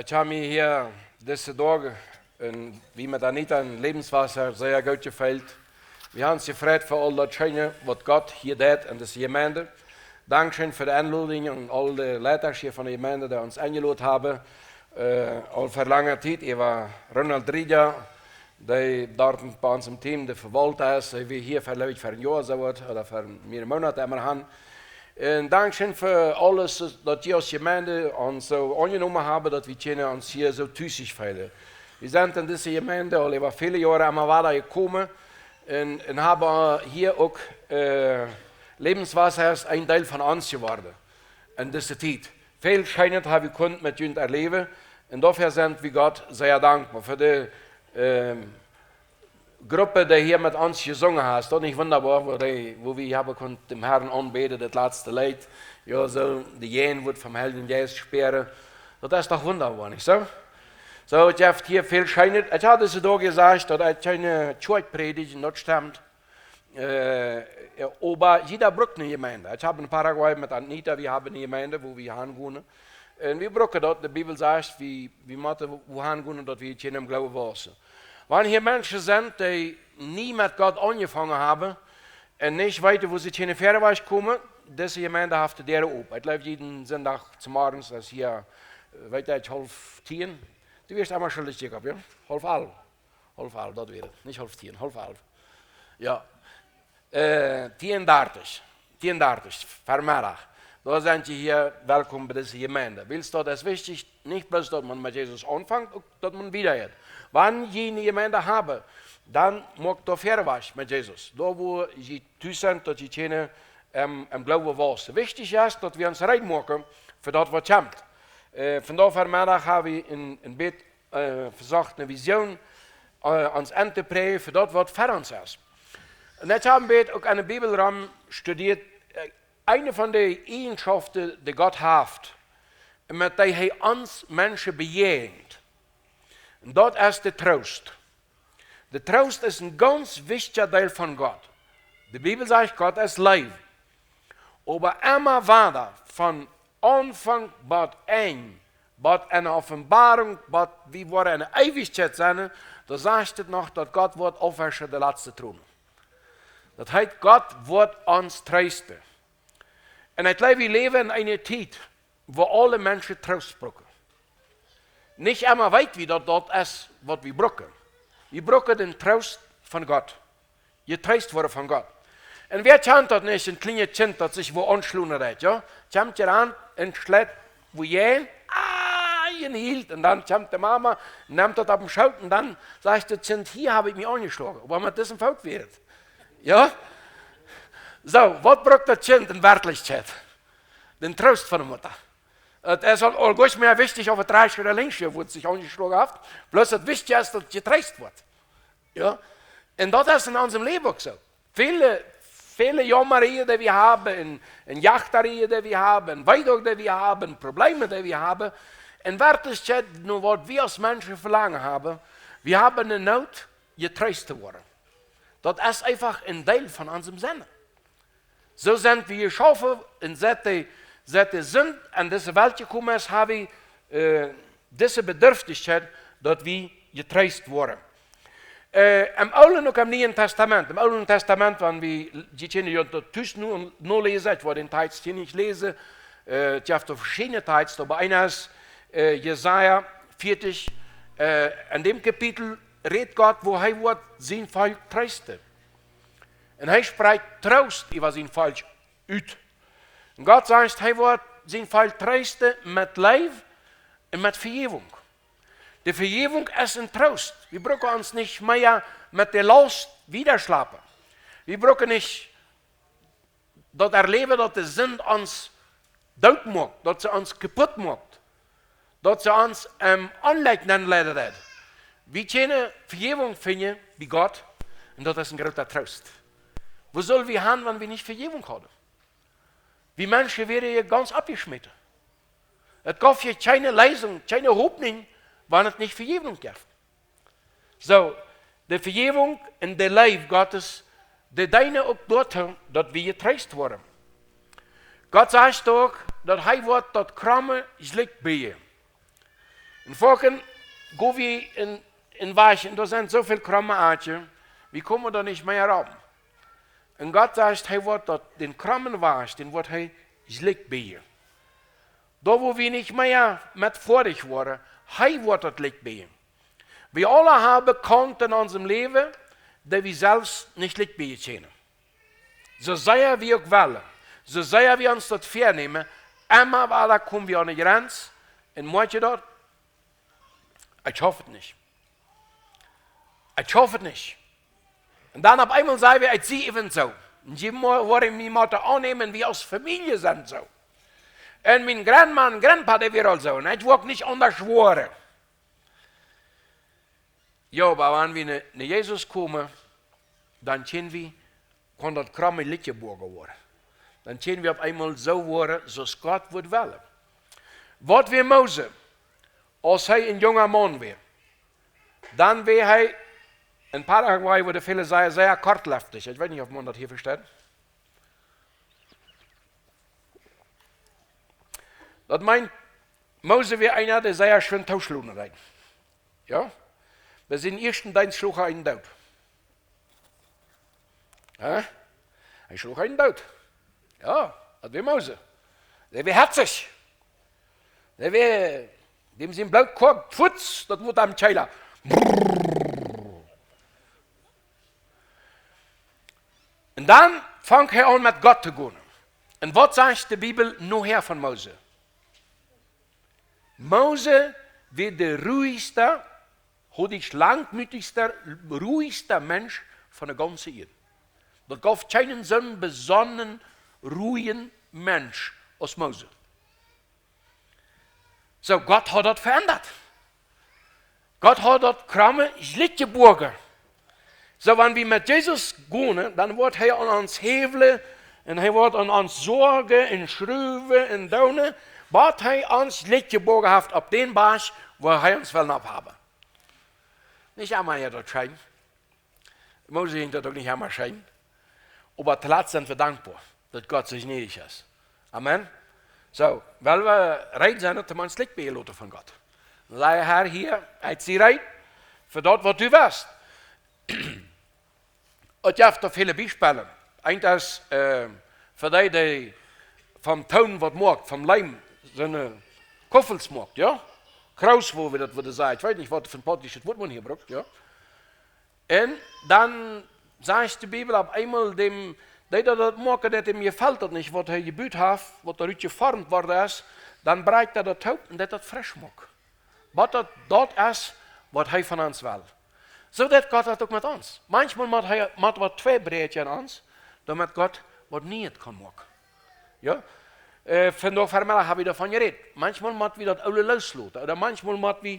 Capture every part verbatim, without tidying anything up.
Ekj hab mie hia dise Doag un wie met Anita en Lebenswasser sea goot jefeelt. Wie haben ons jefreit fa aul daut Scheene, waut Gott hia deit en dise Jemeent. Dankscheen fa de Enlodinj un aul de Leitasch hia von de Jemeent, dee ons enjelot haben, äh, aul ver lange Tiet. Ea Ronald Rieger, dee doa bie ons em Team de Vewaulta es, dee wie hia ver, jleew ekj, ver een Joa soo waut, ooda ver mearere Moonat emma han. Un dankscheen fa aules, daut jie aus Jemeent ons soo aunjenomen haben, daut wie kjennen ons hia soo tus feelen. Wie sent en dise Jemeent aul äwa väle Joaren emma wada jekomen un, un haben hia uk, äh, Lebenswasser es een Deel von ons jeworden en dise Tiet. Väl Scheenet hab wie kunt met junt erläwen un doafäa sent wie Gott sea dankboa. Fa de, ähm, Grupp, dee hia met ons jesungen haft, es daut nich wundaboa, woo dee, woo wie haben kunt däm Herrn aunbäden, daut latste Leet, jo, soo de Jäajenwoat vom Heiljen Jeist spieren. Daut es doch wundaboa, nich soo? Soo, ekj hab hia väl Scheenet. Ekj haud dise Doag jesajcht, daut ekj kjeene Kjoakj prädj, un daut stemt. Äh, jo, oba jieda brukt eene Jemeent. Ekj hab en Paraguay met Anita, wie haben eene Jemeent, wua wie hangonen. Un wie brucken daut, de Bibel sajcht, wie, wie motten wua hangonen, daut wie kjennen em Gloowen wausen. Wan hia Menschen sent, dee nie met Gott aunjefongen haben un nich weeten, woo see kjennen wieda komen, dise Jemeent haft de Däaren op. Ekj jleew, jieden Sindach zemorjes es hia, äh, weet ekj, haulf tieen. Du woascht emma schuldich, Jakob, jo? Haulf alf. Haulf alf, daut wia et. Nich haulf tieen, haulf alf. Jo. Äh, tieen dartich. Tieen dartich, Vemeddach. Doa sent jie hia welkom bie dise Jemeent. Wiels daut es wichtich, nich bloos daut maun met Jesus aunfangt, uk daut maun wieda jeit. Wan jie eene Jemeent haben, dan moakt doa wieda met Jesus. Doa wua jie tus sent, daut jie kjennen, ähm, em Gloowen wausen. Wichtich es, daut wie ons reed moaken fa daut, waut kjemt. Äh, vondoag Vemeddach hab wie een, een bät, äh, vesocht, eene Vision, äh, ons auntopräajen fa daut, waut ver ons es. Un ekj hab een bät uk aun de Bibel rom studieet, äh, eene von de Eajenschoften, dee Gott haft, un met dee hee ons Menschen bejäajent. Un daut es de Troost. De Troost es een gaunz wichtja Deel von Gott. De Bibel sajcht, Gott es Leew. Oba emma wada, von Aunfank bat Enj, bat enne Openboarunk, bat wie woaren enne Eewichkjeit sennen, doa sajcht et noch, daut Gott woat aufwischen de latste Tronen. Daut heet, Gott woat ons treesten. Un ekj jleew, wie läwen en eene Tiet, wua aule Menschen Troost brucken. Nich emma weet wie, daut daut es, waut wie brucken. Wie brucken dän Troost von Gott. Jetreest woaren von Gott. Un wäa kjant daut nich, een kjlienet Kjint, daut sikj wua aunschlonen deit, jo? Kjemt hia aun un schleit wua jäajen, ah, un hilt. Un dan kjemt de Mama, nemt daut oppem Schoot un dan sajcht daut Kjint: "Hia hab ekj mie aunjeschloagen, oba met disen Foot wia et." Jo? Soo, waut brukt daut Kjint en Werkjlichkjeit? Dän Troost von de Mutta. Et es aul, aul goanich mea wichtich, auf et rajchts ooda linkjs wia, wua et sikj aunjeschloagen haft. Bloos daut Wichtichste es, daut et jetreest woat. Jo? Un daut es en onsem Läwen uk soo. Väle, väle Jaumarieen, dee wie haben, un, un Jacharieen, dee wie haben, un Weedoag, dee wie haben, un Probleme, dee wie haben, en Werkjlichkjeit, no waut wie aus Menschen Velangen haben, wie haben eene Noot, jetreest to woaren. Daut es eefach een Deel von onsem Sennen. Soo sent wie jeschaufen un siet de, siet de Sind en dise Welt jekomen es, hab wie, äh, dise Bedürftichkjeit, daut wie jetreest woaren. Äh, em Oolen uk em Nieen Tastament. Em Oolen Tastament, wan wie, jie kjennen jo daut tus nu, noläsen, ekj woa dän Tekjst hia nich läsen, äh, et jeft doa veschiedne Tekjsten, oba eena es, äh, Jesaja vieetich, äh, en däm Kapitel rät Gott, woo hee woat sien Volkj treesten. Un hee sprakjt Troost äwa sien Volkj ut. Un Gott sajcht, hee woat sien Volkj treesten met Leew un met Vejäwunk. De Vejäwunk es een Troost. Wie brucken ons nich mea met de Laust wieda schlapen. Wie brucken nich daut erläwen, daut de Sind ons doot moakt, daut see ons kaput moakt, daut see ons, ähm, aunlajcht, dan leiden deit. Wie kjennen Vejäwunk finjen bie Gott, un daut es een groota Troost. Wua sull wie han, wan wie nich Vejäwunk hauden? Wie Menschen wieren hia gaunz aufjeschmäten. Et jeef hia kjeene Leesunk, kjeene Hopninj, wan et nich Vejäwunk jeef. Soo, de Vejäwunk un de Leew Gottes, dee deenen uk doatoo, daut wie jetreest woaren. Gott sajcht uk, daut hee woat daut Kromme jlikj bieejen. Un foaken go wie en, en Wajch, un doa sent soo väl kromme Aadje, wie komen doa nich mea rom. Un Gott sajcht, hee woat daut, dän krommen Wajch, dän woat hee jlikj bieejen. Doa, wua wie nich mea met foadich woaren, hee woat daut jlikj bieejen. Wie aule haben Punkten en onsem Läwen, dee wie selfst nich jlikj bieejen kjennen. Soo sea wie uk wellen, soo sea wie ons daut väanämen, emma wada komen wie aun de Grenz un moakjen daut: "Ekj schauf et nich. Ekj schauf et nich." Un dan opp eemol saj wie: "Ekj sie äwent soo." Un jie mo-, woaren mie motten aunnämen, wie aus Famielje sent soo. Un mien Grandma un Grandpa, dee wieren aul soo. Un ekj wull nich aundasch woaren. Jo, oba wan wie no, no Jesus komen, dan kjenn wie, kaun daut kromme jlikj jeboagen woaren. Dan kjenn wie opp eemol soo woaren, soo aus Gott wudd wellen. Waut wia Mose, aus hee een junga Maun wia? Dan wia hee, en Paraguay wudden väle sajen, sea kortleftich. Ekj weet nich, auf maun daut hia vesteit. Daut meent, Mose wia eena, dee sea schwind tooschlonen deed. Jo? Bie sienen ieeschten Deenst schluach hee eenen doot. Hä? Hee schluach eenen doot. Jo, daut wia Mose. Dee wia hetzich. Dee wia, däm sien Bloot koakt fuaz, daut woat aum Kjeela. Un dan funk hee aun, met Gott to gonen. Un waut sajcht de Bibel nohäa von Mose? Mose wia de ruhigste, haud ekj langmoodichste, ruhigste Mensch von de gaunze Ieed. Daut gauf kjeenen soon besonnen, ruhigen Mensch aus Mose. Soo, Gott haud daut veendat. Gott haud daut kromme jlikj jeboagen. Soo, wan wie met Jesus gonen, dan woat hee aun ons häwlen un hee woat aun ons soagen un schruwen un doonen, waut hee ons jlikj jeboagen haft opp dän Boajch, wua hee ons well nopp haben. Nich emma, jo, daut scheen. Mose jinkj daut uk nich emma scheen. Oba toolatst sent wie dankboa, daut Gott soo jnädich es. Amen. Soo, well wie reed sennen, daut wie ons jlikj bieejen loten von Gott. Dan saj: "Herr, hia, ekj sie reed fa daut, waut du west." Daut jeft doa väle Biespellen. Eent es, äh, fa dee, dee vom Toon waut moakt, vom Leem, soone Kuffels moakt, jo? Kroos, woo wie daut wudden sajen. Ekj weet nich, waut fa een plautdietschet Wuat maun hia brukt, jo? Un dan sajcht de Bibel opp eemol däm, dee daut, daut moaken, daut däm jefelt daut nich, waut hee jebut haft, waut doa rut jeformt worden es, dan brakjt hee daut toop un deit daut fresch moaken. Waut daut, daut es, waut hee von ons well. Soo deit Gott daut uk met ons. Manchmol mott hee, mott waut tweibräakjen aun ons, doamet Gott waut Nieet kaun moaken. Jo? Äh, vondoag Vemeddach hab wie doavon jerät. Manchmol mott wie daut Oole loosloten. Ooda manchmol mott wie,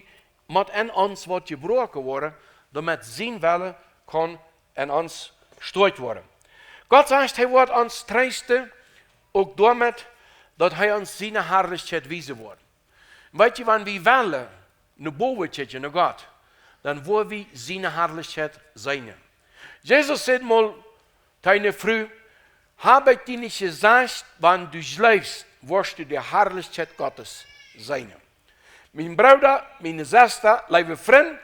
mott en ons waut jebroaken woaren, doamet sien Wellen kaun en ons stoakj woaren. Gott sajcht, hee woat ons treesten, uk doamet, daut hee ons siene Harlichkjeit wiesen woat. Weet jie, wan wie wellen no bowen kjikjen, no Gott, dan woa wie siene Harlichkjeit seenen. Jesus säd mol to eene Fru: "Hab ekj die nich jesajcht, wan du jleefst, woascht du de Harlichkjeit Gottes seenen?" Mien Brooda, miene Sesta, leewe Frind,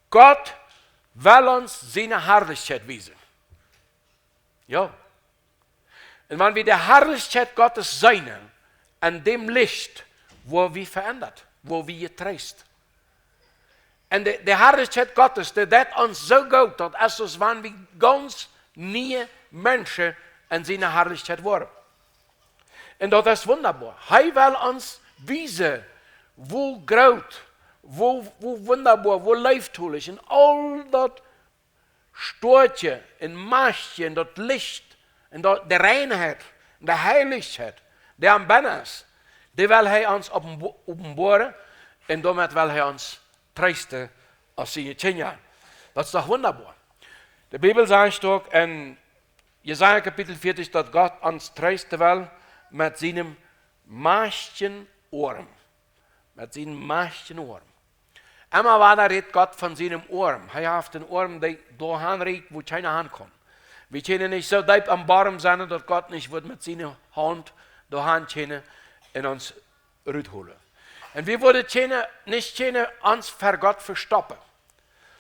Gott well ons siene Harlichkjeit wiesen. Jo. Un wan wie de Harlichkjeit Gottes seenen, en däm Licht, woa wie veendat, woa wie jetreest. Un de, de Harlichkjeit Gottes, dee deit ons soo goot, daut es aus wan wie gaunz niee Menschen en siene Harlichkjeit woaren. Un daut es wundaboa. Hee well ons wiesen, woo groot, woo, woo wundaboa, woo leeftolich un aul daut Stoakje un Machtje un daut Licht un daut, de Reinheit un de Heilichkjeit, dee aum bennen es, dee well hee ons openbo-, openboaren un doamet well hee ons treesten aus siene Kjinja. Daut es doch wundaboa. De Bibel sajcht uk en Jesaja Kapitel vieetich, daut Gott ons treesten well met sienem majchtjen Oarm. Met sienem majchtjen Oarm. Emma wada rät Gott von sienem Oarm. Hee haft een Oarm, dee doa han rieekjt, wua kjeena han kaun. Wie kjennen nich soo deep aum Boarm sennen, daut Gott nich woat met siene Haunt doa han kjennen un ons rutholen. Un wie wudden kjeene, nich kjeene ons ver Gott vestoppen.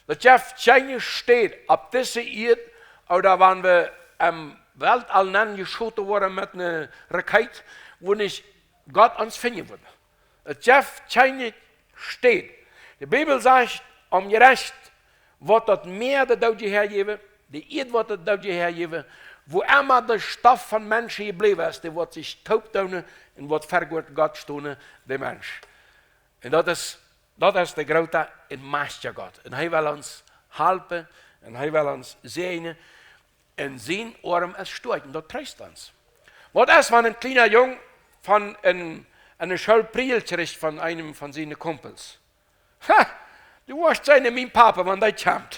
Daut jeft kjeene Städ opp dise Ieed, ooda wan wie em Weltall nenn jeschoten woaren met eene Rakjett, wua nich Gott ons finjen wudd. Daut jeft kjeene Städ. De Bibel sajcht, om Jerecht woat daut Mäa de Doodje häajäwen, de Ieed woat de Doodje häajäwen, wua emma de Stoff von Menschen jebläwen es, dee woat sikj toop doonen un woat ver Gott stonen, de Mensch. Un daut es, daut es de groote un majchtje Gott. Un hee well ons halpen un hee well ons säajnen. Un sien Oarm es stoakj un daut treest ons. Waut es, wan een kjliena Jung von een, eene School Priegel kjricht von eenem von siene Kumpels? Ha! Du woascht seenen, mien Papa, wan dee kjemt.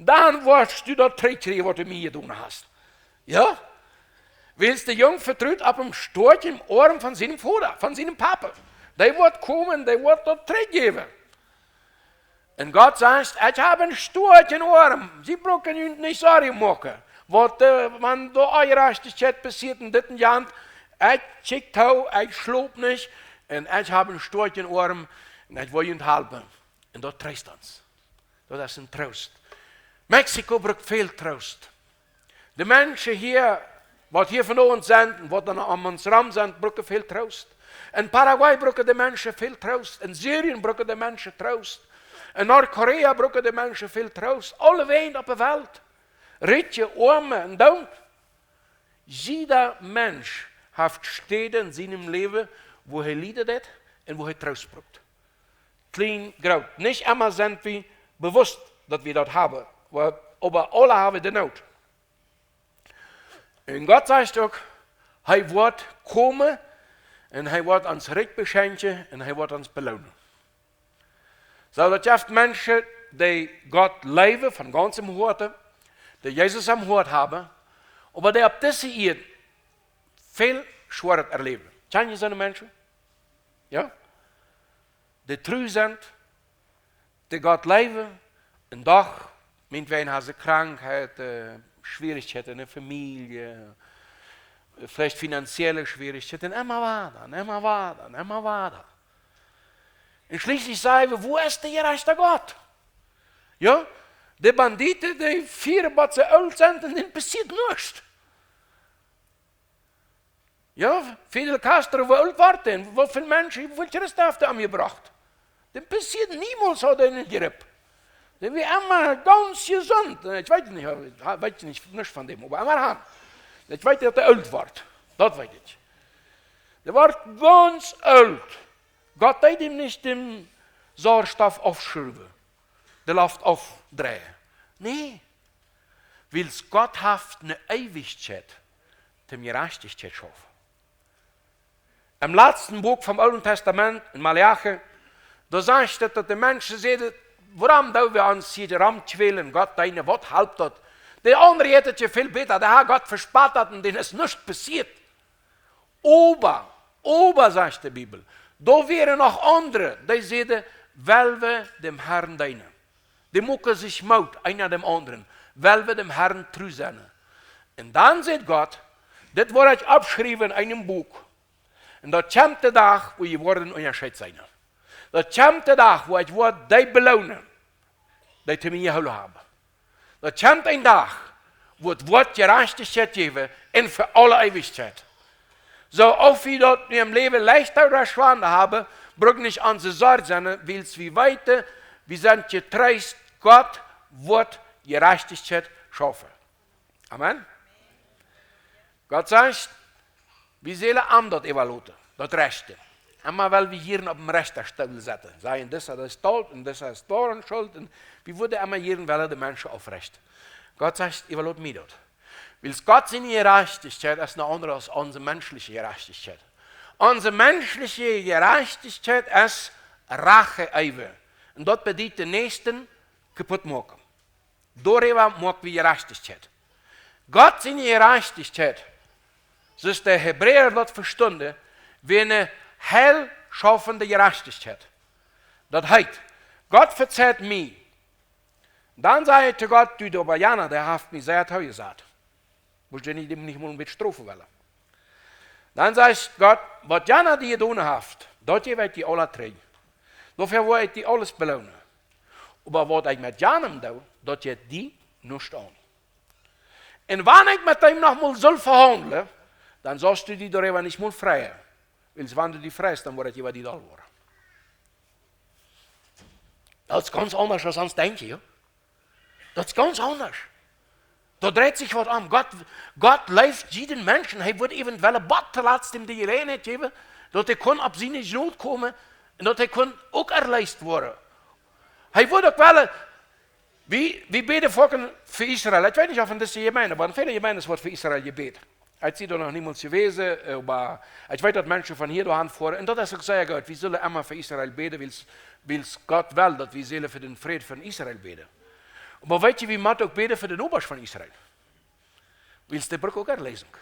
Dan woascht du daut trigjkjrieen, waut du mie jedonen hast. Jo? Wiels de Jung vetrut opp een stoakjen Oarm von sienem Voda, von sienem Papa. Dee woat komen, dee woat daut trigjjäwen. Un Gott sajcht: "Ekj hab een stoakjen Oarm. Sie brucken junt nich Sorjen moaken. Waut, äh, wan doa Onjerajchtichkjeit passieet un dit un jant, ekj kjikj too, ekj schlop nich. Un ekj hab een stoakjen Oarm. Un ekj well junt halpen." Un daut treest ons. Daut es een Troost. Mexiko brukt väl Troost. De Menschen hia, waut hia vondoag sent un waut dan om ons rom sent, brucken väl Troost. En Paraguay brucken de Menschen väl Troost. En Syrien brucken de Menschen Troost. En Nordkorea brucken de Menschen väl Troost. Aulewäajen opp de Welt. Rikje, oame un doon. Jieda Mensch haft Städen en sienem Läwen, wua hee lieden deit un wua hee Troost brukt. Kjlien, groot. Nich emma sent wie bewusst, daut wie daut haben, oba, oba aule haben de Noot. Un Gott sajcht uk, hee woat komen un hee woat ons rikj beschenkjen un hee woat ons beloonen. Soo, daut jeft Menschen, dee Gott leewen von gaunzem Hoaten, dee Jesus aum Hoat haben, oba dee opp dise Ieed väl Schwoaret erläwen. Kjann jie soone Menschen? Jo? Dee tru sent, dee Gott leewen, un doch, mientwäajen haben see Krankheit, äh, Schwierichkjeiten en de Famielje, veleicht finanzielle Schwierichkjeiten, un emma wieda, un emma wieda, un emma wieda. Un schlieslich sajen wie: "Wua es de jerajchta Gott?" Jo? De Banditen, dee fieren, bat see oolt sent un dän passieet nuscht. Jo, Fidel Castro, woo oolt wort dee? Woo väl Menschen, woo väl Christen haft hee omjebrocht? Dän passieet niemols, haud hee eene Gripp. Dee wia emma gaunz jesunt. Ekj weet nich, ekj weet nich, nuscht von däm, oba emma han. Ekj weet, daut hee oolt wort. Daut weet ekj. Dee wort gaunz oolt. Gott deed am nich dän Sauerstoff aufschruwen, de Loft aufdreien. Nä. Wiels Gott haft eene Eewichkjeit toom Jerajchtichkjeit schaufen. Em latsten Buak vom Oolen Tastament, en Maleachi, doa sajcht et, daut de Menschen säden: "Wuarom doo wie ons hia romkjwälen, Gott deenen, waut halpt daut? De aundre jeit et je väl bäta, dee haft Gott vespott un dän es nuscht passieet." Oba, oba, sajcht de Bibel, doa wieren noch aundre, dee säden: "Well wie däm Herrn deenen." Dee muaken sikj Moot, eena däm aundren, well wie däm Herrn tru sennen. Un dan sajcht Gott: "Dit woa ekj oppschriewen en een Buak. Un daut kjemt de Dach, wua jie woaren Unjascheet seenen. Daut kjemt de Dach, wua ekj woa dee beloonen, dee to mie jehoolen haben." Daut kjemt een Dach, wua et woat Jerajchtichkjeit jäwen un fa aule Eewichkjeit. Soo, auf wie daut nu em Läwen leichta ooda schwanda haben, brukt nich onse Sorj sennen, wiels wie weeten, wie sent jetreest, Gott woat Jerajchtichkjeit schaufen. Amen. Gott sajcht, wie sellen am daut äwaloten, daut Rajchte. Emma well wie jieren oppem Rechtastool sitten. Sajen, disa es doa un disa es doa schult. Un wie wudden emma jieren wellen de Menschen aufrechten. Gott sajcht: "Äwalot mie daut." Wiels Gott siene Jerajchtichkjeit es eene aundre aus onse menschliche Jerajchtichkjeit. Onse menschliche Jerajchtichkjeit es Rache eewen. Un daut bediet dän Näakjsten kaputt moaken. Doaräwa moak wie Jerajchtichkjeit. Gott siene Jerajchtichkjeit, soo aus de Hebräa daut vestunden, wia eene heilschaufende Jerajchtichkjeit. Daut heet, Gott vezeit mie. Dan saj ekj to Gott: "Du, doa wia jana, dee haft mie sea toojesat. Wudd ekj dän nich, dän nich mol een bät strofen wellen?" Dan sajcht Gott: "Waut jana die jedonen haft, daut jäw ekj die aula trigj." Doafäa woa ekj die aules beloonen. Oba waut ekj met jenem doo, daut jeit die nuscht aun. Un wan ekj met däm noch mol sull vehaundlen, dan saust du die doaräwa nich mol freien. Wiels wan du die freist, dan woat et äwa die doll woaren. Daut es gaunz aundasch aus ons denkjen, jo. Daut es gaunz aundasch. Doa dreit sikj waut om. Gott, Gott leeft jieda Mensch. Hee woat eventuell bat toolatst däm de Jeläajenheit jäwen, daut hee kunn opp siene Jnod komen un daut hee kunn uk erleest woaren. Hee woat uk wellen, wie, wie bäden foaken fa Israel. Ekj weet nich, auf en dise Jemeent, oba en väle Jemeenten woat fa Israel jebät. Ekj sie doa noch niemols jewast, äh, oba ekj weet, daut Menschen von hia doahan foaren. Un daut es uk sea goot. Wie sellen emma fa Israel bäden, wiels, wiels Gott well, daut wie sellen fa dän Fräd von Israel bäden. Oba weet jie, wie motten uk bäden fa de Nobasch von Israel. Wiels dee brucken uk Erleesunk.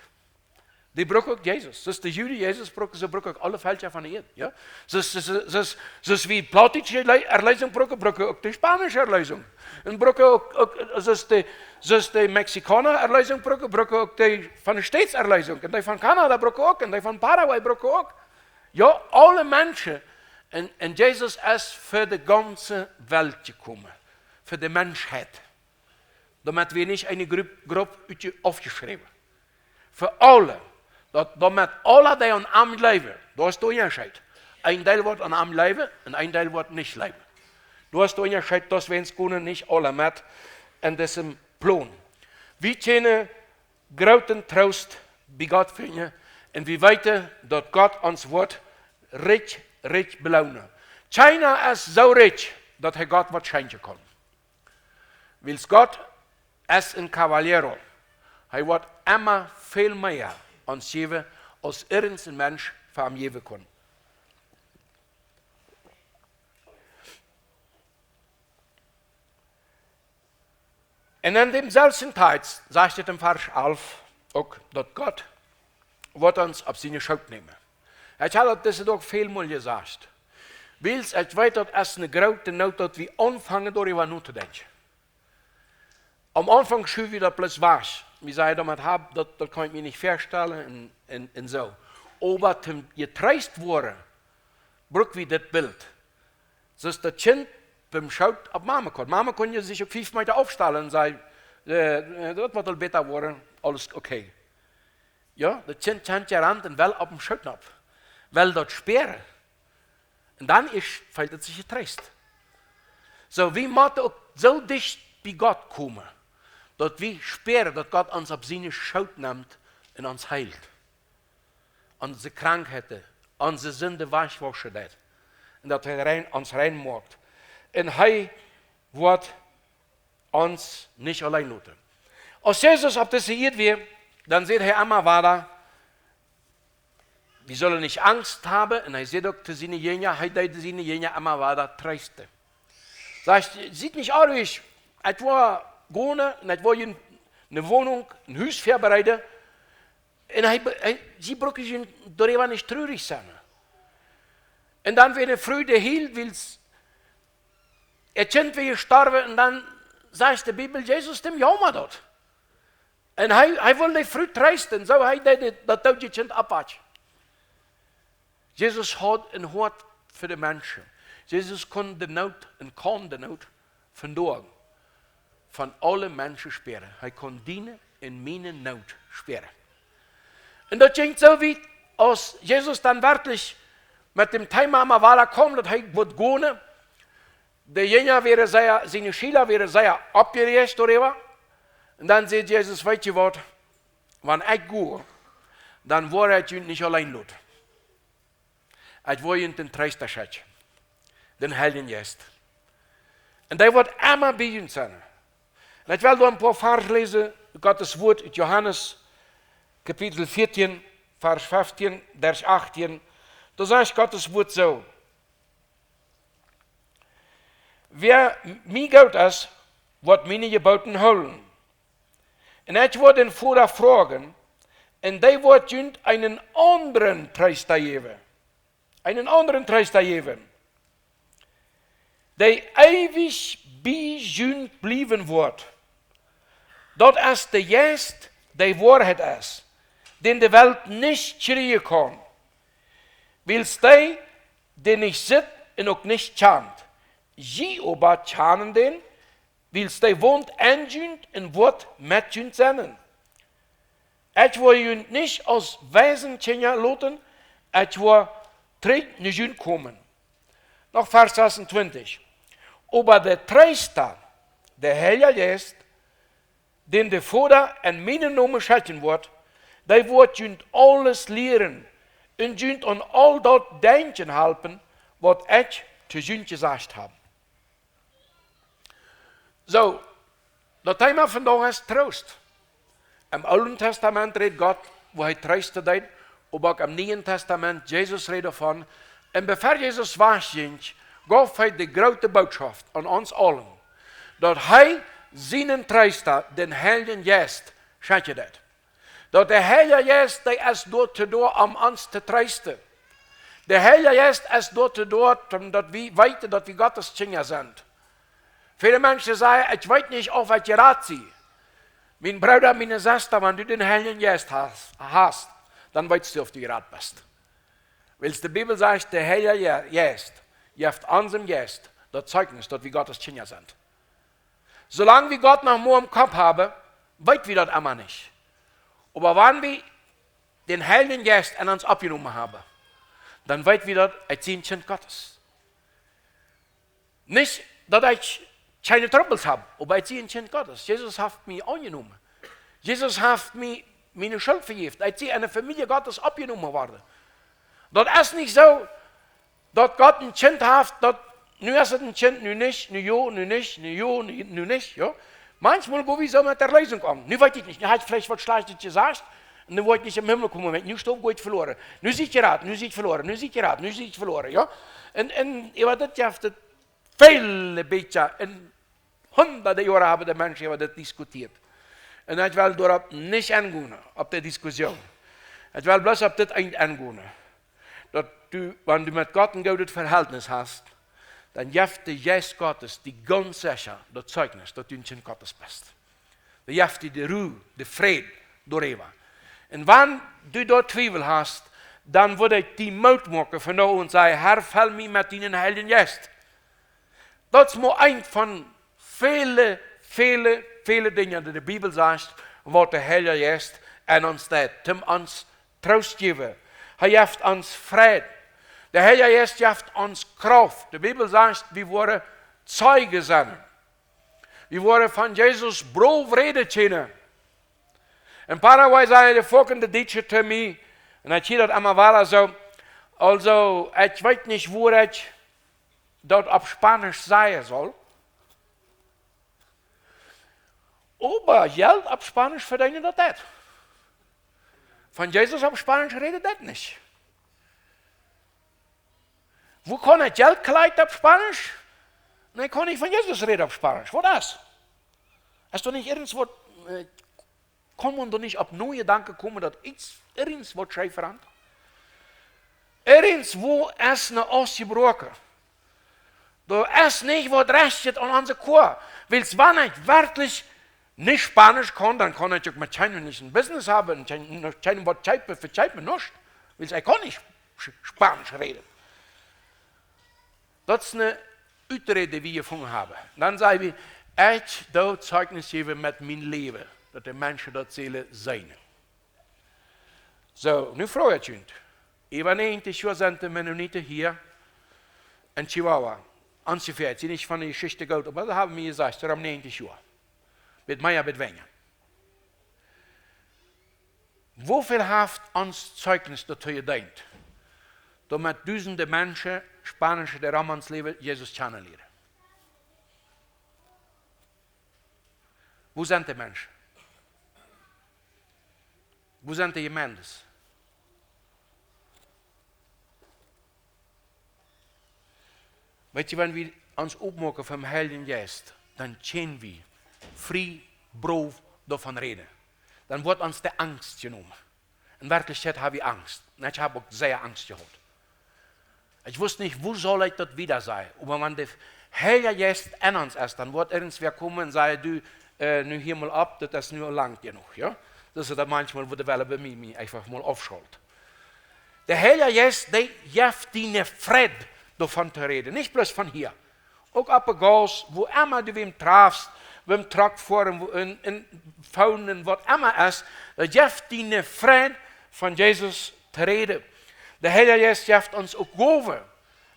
Dee brucken uk Jesus. Soo aus de Juden Jesus brucken, soo brucken uk aule Velkja von de Ieed. Jo? Soo aus, soo aus, soo aus, soo aus wie Plautdietsche Le-, Erleesunk brucken, brucken uk de Spaunsche Erleesunk. Un brucken uk, uk, soo aus de, soo aus de Mexikauna Erleesunk brucken, brucken uk dee von de States Erleesunk. Un dee von Kanada brucken uk, un dee von Paraguay brucken uk. Jo, aule Menschen. Un, un Jesus es fa de gaunze Welt jekomen. Fa de Menschheit. Doamet wia nich eene Grupp, Grupp utje-, aufjeschräwen. Fa aule. Daut, doamet aule, dee aun am jleewen, doa es de Unjascheet. Een Deel woat aun am jleewen un een Deel woat nich jleewen. Doa es de Unjascheet, daut wie ons kunnen nich aule met en disen Plon. Wie kjennen grooten Troost bie Gott finjen un wie weeten, daut Gott ons woat rikj, rikj beloonen. Kjeena es soo rikj, daut hee Gott waut schenkjen kaun. Wiels Gott es een Caballero. Hee woat emma väl mea ons jäwen, aus irjent een Mensch fa am jäwen kunn. Un en dämselwjen Tiet sajcht et em Varsch alf uk, daut Gott woat ons opp siene Schoot nämen. Ekj hab daut dise Doag väl mol jesajcht. Wiels ekj weet, daut es eene groote Noot, daut wie aunfangen, doaräwa notodenkjen. Aum Aunfank schuw wie daut bloos wajch. Wie säden, daut, daut, daut kaun ekj mie nich väastalen un, un, un soo. Oba toom jetreest woaren, bruck wie dit Bilt. Soo aus daut Kjint biem Schoot opp Mame kaun. Mame kaun je sikj uk fief Meeta aufstalen un säd, äh, äh, daut woat aul bäta woaren, aules okay. Jo, daut Kjint kjant je ran un well opp dän Schoot nopp. Well daut spieren. Un dan es, feelt et sikj jetreest. Soo, wie motten uk soo dicht bie Gott komen, daut wie spieren, daut Gott ons opp siene Schoot nemt un ons heelt. Onse Krankheiten, onse Sinden wajchwauschen deit. Un daut hee rein, ons rein moakt. Un hee woat ons nich auleen loten. Aus Jesus opp dise Ieed wia, dan säd hee emma wada, wie sellen nich Angst haben. Un hee säd uk to siene Jinja, hee deed siene Jinja emma wada treesten. Sajcht, siet nich onruhich, ekj woa gonen un ekj woa junt eene Wonunk, een Hus väabereiden. Un hee, hee, see brucken doaräwa nich trurich sennen. Un dan wia de Fru, dee hilt, wiels äa Kjint wia jestorwen, un dan sajcht de Bibel, Jesus, däm jaumad daut. Un hee, hee wull de Fru treesten, soo hee deed daut, daut doodje Kjint oppwakjen. Jesus haud een Hoat fa de Menschen. Jesus kunn de Noot un kaun de Noot vondoag von aule Menschen spieren. Hee kunn diene un miene Noot spieren. Un daut jinkj soo wiet, aus Jesus dan werkjlich met däm Thema emma wada kjeem, daut hee wudd gonen, de Jinja wieren sea, siene Schiela wieren sea oppjeräacht doaräwa. Un dan säd Jesus, weet jie waut, wan ekj go, dan woa ekj junt nich auleen loten. Ekj woa junt dän Treesta schekjen, dän Heiljen Jeist. Un dee woat emma bie junt sennen. Un ekj well doa een poa Varsch läsen, Gottes Wort ut Johanes, Kapitel vieetieen, Varsch feftieen, derch achtieen. Doa sajcht Gottes Wort soo: Wäa mie goot es, woat miene Jeboten hoolen. Un ekj woa dän Voda froagen, un dee woat junt eenen aundren Treesta jäwen. Eenen aundren Treesta jäwen, dee eewich bie junt bliewen woat. Daut es de Jeist, dee Woarheit es, dän de Welt nich kjrieen kaun. Wiels dee, dee nich sitt un uk nich kjant. Jie oba kjanen dän, wiels dee wont en junt un woat met junt sennen. Ekj woa junt nich aus Weisenkjinja loten, ekj woa trigj no junt komen. Noch Varsch sasuntwintich. Oba de Treesta, de Heilja Jeist, dän de Voda en mienen Nomen schekjen woat, dee woat junt aules lieren un junt aun aul daut denkjen halpen, waut ekj to junt jesajcht hab. Soo, daut Thema vondoag es Troost. Em Oolen Tastament rät Gott, woo hee treesten deed, oba uk em Nieen Tastament, Jesus rät doavon. Un bevor Jesus wajchjinkj, jeef hee de groote Bootschoft aun ons aulen, daut hee sienen Treesta, dän Heiljen Jeist, schekjen deed. Daut de Heilja Jeist, dee es doatoo doa, om ons to treesten. De Heilja Jeist es doatoo doa, om daut wie weeten, daut wie Gottes Kjinja sent. Väle Menschen sajen: "Ekj weet nich, auf ekj jerat sie." Mien Brooda, miene Sesta, wan du dän Heiljen Jeist hast, hast, dan weetst du, auf du jerat best. Wiels de Bibel sajcht, de Heilja Je-, Jeist jeft onsem Jeist daut Zeichnis, daut wie Gottes Kjinja sent. Solang wie Gott noch mau em Kopp haben, weet wie daut emma nich. Oba wan wie dän Heiljen Jeist en ons oppjenomen haben, dan weet wie daut, ekj sie een Kjint Gottes. Nich daut ekj kjeene Trubbels hab, oba ekj sie een Kjint Gottes. Jesus haft mie aunjenomen. Jesus haft mie miene Schult vejäft. Ekj sie enne Famielje Gottes oppjenomen worden. Daut es nich soo, daut Gott een Kjint haft, daut nu es et een Kjint, nu nich, nu jo, nu nich, nu jo, nu, nu nich, jo. Maunchmol go wie soo met de Erleesunk om. Nu weet ekj nich, nu hab ekj veleicht waut Schlajchtet jesajcht, un dan woa ekj nich em Himmel komen, wan ekj nu stoaw, go ekj veloaren. Nu sie ekj jerat, nu sie ekj veloaren, nu sie ekj jerat, nu sie ekj veloaren, jo. Un, un äwa dit jeft et väle Bieekja, un hundade Joaren haben de Menschen äwa dit diskutieet. Un ekj well doaropp nich engonen, opp de Diskussion. Ekj well bloos opp dit eent engonen. Daut du, wan du met Gott een goodet Verhältnis hast, dan jeft de Jeist Gottes die gaunz secha daut Zeichnis, daut du een Kjint Gottes best. Dee jeft die de Ru, de Fräd doaräwa. Un wan du doa Twiewel hast, dan wudd ekj die Moot moaken von nu un sajen: "Herr, fell mie met dienen Heiljen Jeist." Daut es mau eent von väle, väle, väle Dinja, dee de Bibel sajcht, waut de Heilja Jeist en ons deit, om ons Troost jäwen. Hee jeft ons Fräd. De Heilja Jeist jeft ons Krauft. De Bibel sajcht, wie woaren Zeijen sennen. Wie woaren von Jesus brow räden kjennen. En Paraguay säden de foaken de Dietsche to mie, un ekj hia daut emma wada soo, aulsoo, ekj weet nich, woo ekj daut opp Spaunisch sajen saul. Oba Jelt opp Spaunisch vedeenen, daut deit. Von Jesus opp Spaunisch räden, daut nich. Woo kaun ekj Jelt kjrieen opp Spaunisch? Nä, kaun nich von Jesus räden opp Spaunisch. Waut es? Es doa nich irjentwaut, äh, kaun maun doa nich opp noe Jedanken komen, daut irjent, irjentwaut scheef rant? Irjentwoo es eene Aus jebroaken. Doa es nich waut rajcht aun onse Koa. Wiels wan ekj werkjlich nich Spaunisch kaun, dan kaun ekj uk met kjeenen nich een Business haben un kjeen-, kjeenem waut kjeepen, vekjeepen, nuscht. Wiels ekj kaun nich Sch-, Spaunisch räden. Daut es eene Uträd, dee wie jefungen haben. Dan saj wie: "Ekj doo Zeichnis jäwen met mien Läwen, daut de Menschen daut sellen seenen." Soo, nu froag ekj junt. Äwa näajentich Joa sent de Mennoniten hia en Chihuahua. Onjefäa, ekj sie nich von de Jeschicht goot, oba dee haben mie jesajcht, soo om näajentich Joa. Bät mea, bät weinja. Woo väl haft ons Zeichnis doatoo jedeent, doamet dusende Menschen, Spaunische, dee rom ons läwen, Jesus kjanen lieren? Woo sent de Menschen? Woo sent de Jemeenten? Weet jie, wan wie ons oppmoaken vom Heiljen Jeist, dan kjenn wie frie, brow doavon räden. Dan woat ons de Angst jenomen. En Werkjlichkjeit hab wie Angst. Un ekj hab uk sea Angst jehaut. Ekj wist nich, woo saul ekj daut wieda sajen. Oba wan de Heilja Jeist en ons es, dan woat irjentwäa komen un sajen: "Du, äh, nu hia mol opp, daut es nu aul lang jenuach", jo? Daut es daut maunchmol, woo de Welt bie mie, mie eefach mol aufschalt. De Heilja Jeist, dee jeft die een Fräd, doavon to räden. Nich bloos von hia. Uk opp de Gauss, wua emma du wäm trafst, wäm Truck foaren, wua, en, en Phone, en waut emma es, daut jeft die een Freit von Jesus to räden. De Heilje Jeist jeft ons uk Gowen.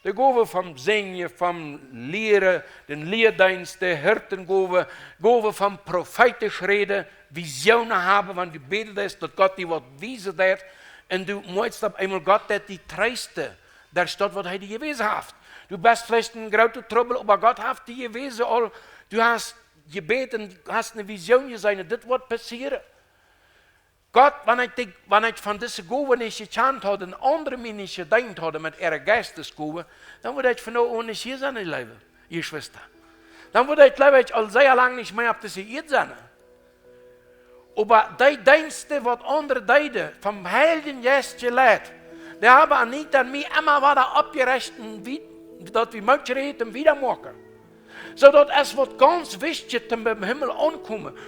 De Gowen vom Sinjen, vom Lieren, dän Lieedeenst, de Hirtengowen, Gowen vom profeetisch räden, Visionen haben, wan du bäden deist, daut Gott die waut wiesen deit. Un du moakst opp eemol Gott, daut die treesten, daut es daut, waut hee die jewäsen haft. Du best veleicht en grooten Trubbel, oba Gott haft die jewäsen aul, du hast jebäden, hast eene Vision jeseenen, dit woat passieren. Gott, wan ekj, die, wan ekj von dise Gowen nich jekjant haud un aundre mie nich jedeent hauden met äare Jeistesgowen, dan wudd ekj vondoag uk nich hia sennen, leewe Jeschwista. Dan wudd ekj, jleew ekj, aul sea lang nich mea opp dise Ieed sennen. Oba dee Deensten, waut aundre deeden, vom Heiljen Jeist jeleit, dee haben Anita un mie emma wada oppjerecht un wie, daut wie Moot kjrieen un wieda moaken. Soo daut es waut gaunz wichtjet, om biem Himmel aunkomen.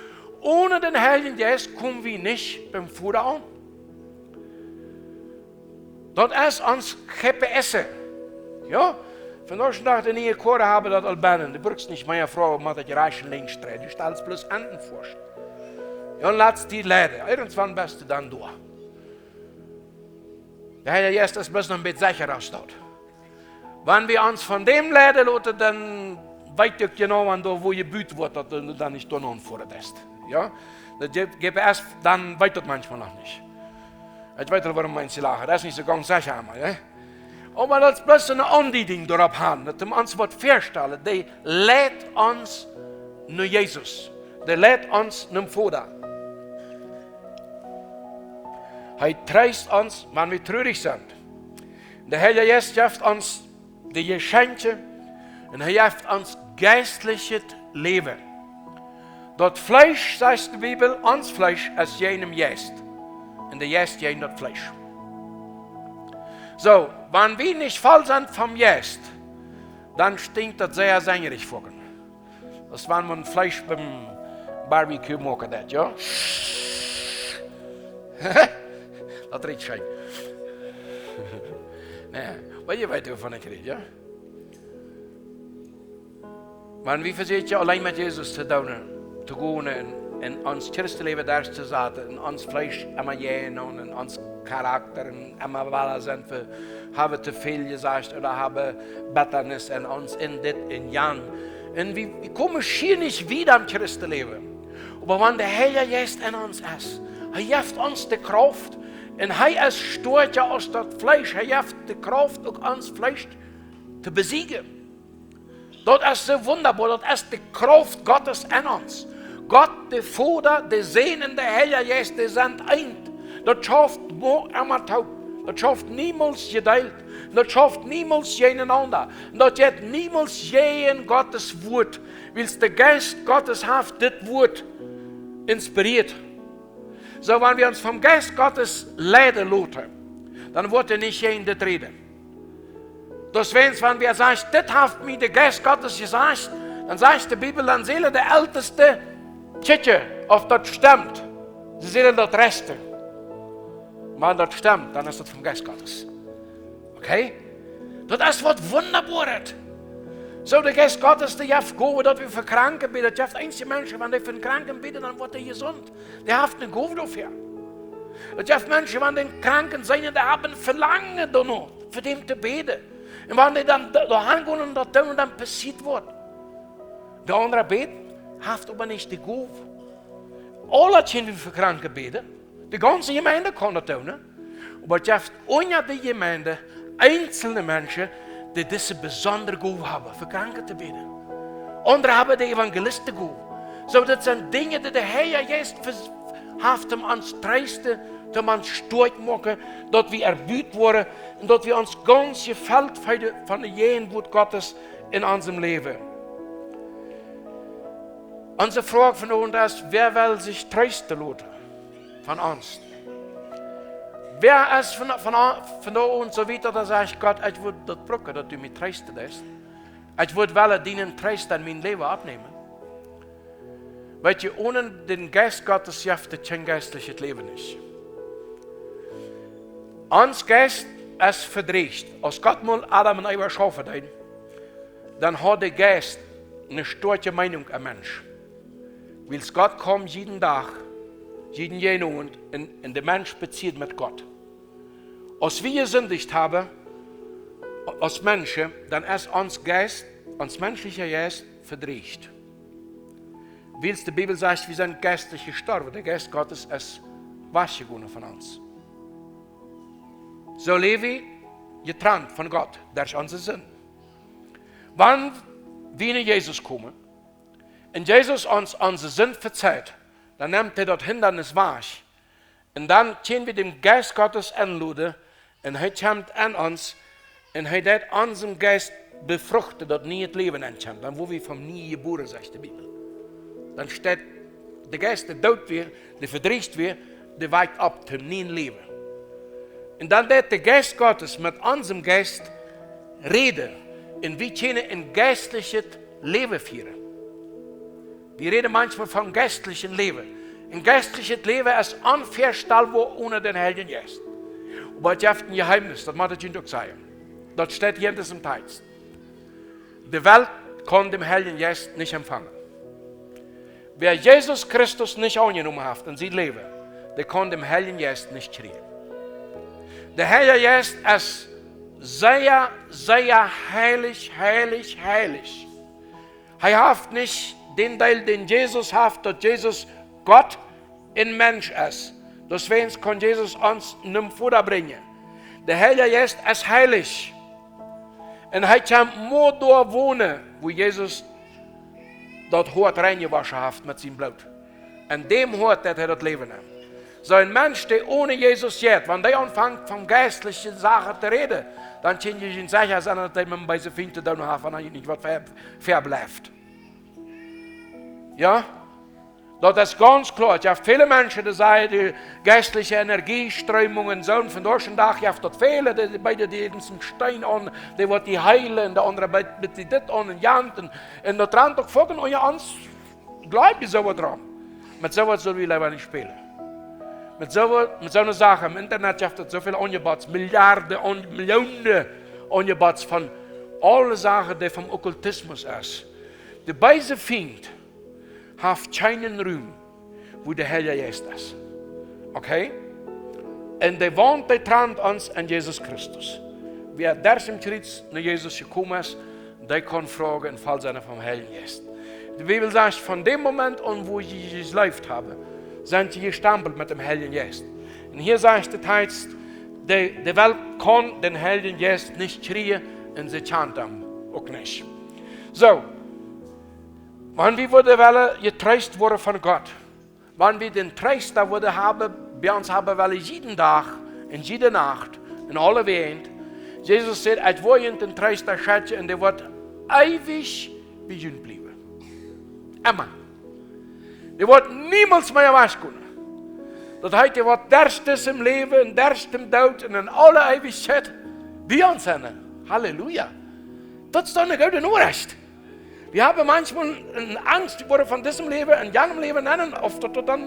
Onen dän Heiljen Jeist komen wie nich biem Voda aun. Daut es ons G P S. Jo? Vondoag dän Dach de niee Koaren haben daut aul bennen. Du brukst nich mea froagen, mau daut je rechts un links dreien. Du stalst bloos aun de Forst. Jo, un latst die leiden. Irjentwan best du dan doa. De Heilje Jeist es bloos noch een bät secha aus daut. Wan wie ons von däm leiden loten, dan weet ekj uk jeneiw, wan doa wua jebut woat, daut du dan nich doa aunfoaren deist. Jo? Daut G-, G P S, dan weet daut maunchmol noch nich. Ekj weet aul, wuarom mien Ziel lachen. Daut es nich soo gaunz secha emma, jo? Oba daut es bloos eene Aundiedunk doaropp han, daut wie ons waut väastalen, dee leit ons no Jesus. Dee leit ons nom Voda. Hee treest ons, wan wie truarich sent. De Heilje Jeist jeft ons de Jeschenkje un hee jeft ons jeistlichet Läwen. Daut Fleesch, sajcht de Bibel, ons Fleesch es jäajen dän Jeist. Un de Jeist jäajen daut Fleesch. Soo, wan wie nich voll sent vom Jeist, dan stinkjt daut sea senjerich, foaken. Daut es, wan maun Fleesch biem Barbecue moaken deit, jo? Daut rikjt scheen. Nä, oba jie weeten, wuavon ekj räd, jo? Wan wie vesieekjen auleen met Jesus to doonen, to gonen un, un ons Christenläwen doa to saten un ons Fleesch emma jäajen un, un ons Charakter un emma wada sent wie, haben to väl jesajcht ooda haben Bettanis en ons, en dit un jan. Un wie, wie komen schia nich wieda em Christenläwen. Oba wan de Heilje Jeist en ons es, hee jeft ons de Krauft. Un hee es stoakja aus daut Fleesch. Hee jeft de Krauft uk ons Fleesch to besieejen. Daut es soo wundaboa, daut es de Krauft Gottes en ons. Gott, de Voda, de Sän un de Heilje Jeist, dee sent eent. Daut schauft mau emma toop. Daut schauft niemols jedeelt. Daut schauft niemols jäajenenaunda. Un daut jeit niemols jäajen Gottes Wuat, wiels de Jeist Gottes haft dit Wuat inspirieet. Soo, wan wie ons vom Jeist Gottes leiden loten, dan woat hee nich jäajen dit räden. Daut es, wan wie sajen, dit haft mie de Jeist Gottes jesajcht, dan sajcht de Bibel, dan sellen de Elteste kjikjen, auf daut stemt. See sellen daut rechten. Wan daut stemt, dan es daut vom Jeist Gottes. Okay? Daut es waut Wundaboaret. Soo, de Jeist Gottes, dee jeft Gowen, daut wie fa Kranke bäden. Daut jeft eenje Menschen, wan dee fa Kranke bäden, dan woat dee jesunt. Dee haft eene Gow doafäa. Daut jeft Menschen, wan dee Kranke sent, dee haben Velangen doano, fa dän to bäden. Un wan dee dan do-, doa hangonen un daut doonen, dan passieet waut. De aundra bät, haft oba nich de Gow. Aula kjennen wie fa Kranke bäden. De gaunze Jemeent kaun daut doonen, nä? Oba daut jeft unja de Jemeent eenzelne Menschen, dee dise besondre Gow haben, fa Kranke to bäden. Aundre haben de Evangelistengow. Soo, daut sent Dinja, dee de Heilje Jeist vers-, haft, om ons to treesten, om ons stoakj moaken, daut wie erbuat woaren un daut wie ons gaunz jefelt von de Jäajenwuat Gottes en onsem Läwen. Onse Froag vondoag es: Wäa well sikj treesten loten von ons? Wäa es von, von, vondoag soo wiet, daut hee sajcht: Gott, ekj wudd daut brucken, daut du mie treesten deist. Ekj wudd wellen dienen Treest en mien Läwen oppnämen. Weetst, onen dän Jeist Gottes jeft et kjeen jeistlichet Läwen nich. Ons Jeist es vedrieecht. Aus Gott mol Adam un Eva schaufen deed, dan haud de Jeist eene stoakje Meenunk aum Mensch. Wiels Gott kjeem jieden Dach, jieden Owent un, un de Mensch bezieet met Gott. Aus wie jesindicht haben, aus Menschen, dan es ons Jeist, ons menschlicher Jeist vedrieecht. Wiels de Bibel sajcht, wie sent jeistlich jestorwen. De Jeist Gottes es wajchjegonen von ons. Soo läw wie jetrant von Gott derch onse Sind. Wan wie no Jesus komen un Jesus ons onse Sind vezeiht, dan nemt hee daut Hindanis wajch. Un dan kjenn wie däm Jeist Gottes enloden un hee kjemt aun ons un hee deit onsen Jeist befruchten, daut nieet Läwen enkjemt. Dan woa wie von nie jebuaren, sajcht de Bibel. Dan steit de Jeist, dee doot wia, dee vedrieecht wia, dee wakjt opp toom nieen Läwen. Un dan deit de Jeist Gottes met onsem Jeist räden un wie kjennen een jeistlichet Läwen fieren. Wie räden maunchmol von jeistlichem Läwen. Een jeistlichet Läwen es onvestalboa onen dän Heiljen Jeist. Oba et jeft een Jeheemnis, daut mott ekj junt uk sajen. Daut steit hia en disen Tekst. De Welt kaun dän Heiljen Jeist nich empfangen. Wäa Jesus Christus nich aunjenomen haft en sien Läwen, dee kaun dän Heiljen Jeist nich kjrieen. De Heilja Jeist es sea, sea heilich, heilich, heilich. Hee haft nich dän Deel, dän Jesus haft, daut Jesus Gott een Mensch es. Deswäajen kaun Jesus ons nom Voda brinjen. De Heilja Jeist es heilich. Un hee kjemt mau doa wonen, wua Jesus daut Hoat reinjewoschen haft met sien Bloot. En däm Hoat deit hee daut Läwen enn. Soo een Mensch, dee onen Jesus jeit, wan dee aunfangt von jeistliche Sachen to räden, dan kjenn jie secha sennen, daut hee met een beesen Fient to doonen haft, wan hee nich waut ver-, verbleift. Jo? Daut es gaunz kloa. Jo, väle Menschen, dee sajen, dee jeistliche Energieströmungen, soo vondoag dän Dach, jo, daut väle, dee, dee beide, dee doonen Steen aun, dee woat die heelen, de aundre bät, bät die dit aun un jant, un, un daut rant uk foaken unja ons, jleew ekj, soo waut rom. Met soo waut sell wie leewa nich spälen. Met soo waut, met soone Sachen em Internet jeft et soo väl Aunjeboots, Milliarden un Millionen Aunjeboots von aule Sachen, dee vom Okkultismus es. De beese Fient haft kjeenen Rum, wua de Heilja Jeist es. Okay? Un dee wont, dee trant ons en Jesus Christus. Wäa derch dän Kjriez no Jesus jekomen es, dee kaun froagen un voll sennen vom Heiljen Jeist. De Bibel sajcht, von däm Moment aun, wua jie jejleeft haben, sent jie jestampelt met däm Heiljen Jeist. Un hia sajcht de Tekst, de, de Welt kaun dän Heiljen Jeist nich kjrieen un see kjant am uk nich. Soo, wan wie wudden wellen jetreest woaren von Gott, wan wie dän Treesta wudden haben, bie ons haben wellen jieden Dach un jiede Nacht un aule Wäaj. Jesus sajcht, ekj woa junt dän Treesta schekjen un dee woat eewich bie junt bliewen. Emma. Dee woat niemols mea wajchgonen. Daut heet, dee woat derch disem Läwen un derch dän Doot un en aule Eewichkjeit bie ons sennen. Halleluja. Daut es doch eene goode Norecht. Wie haben maunchmol eene Angst, wie woaren von disem Läwen un janem Läwen nennen, auf daut, daut dan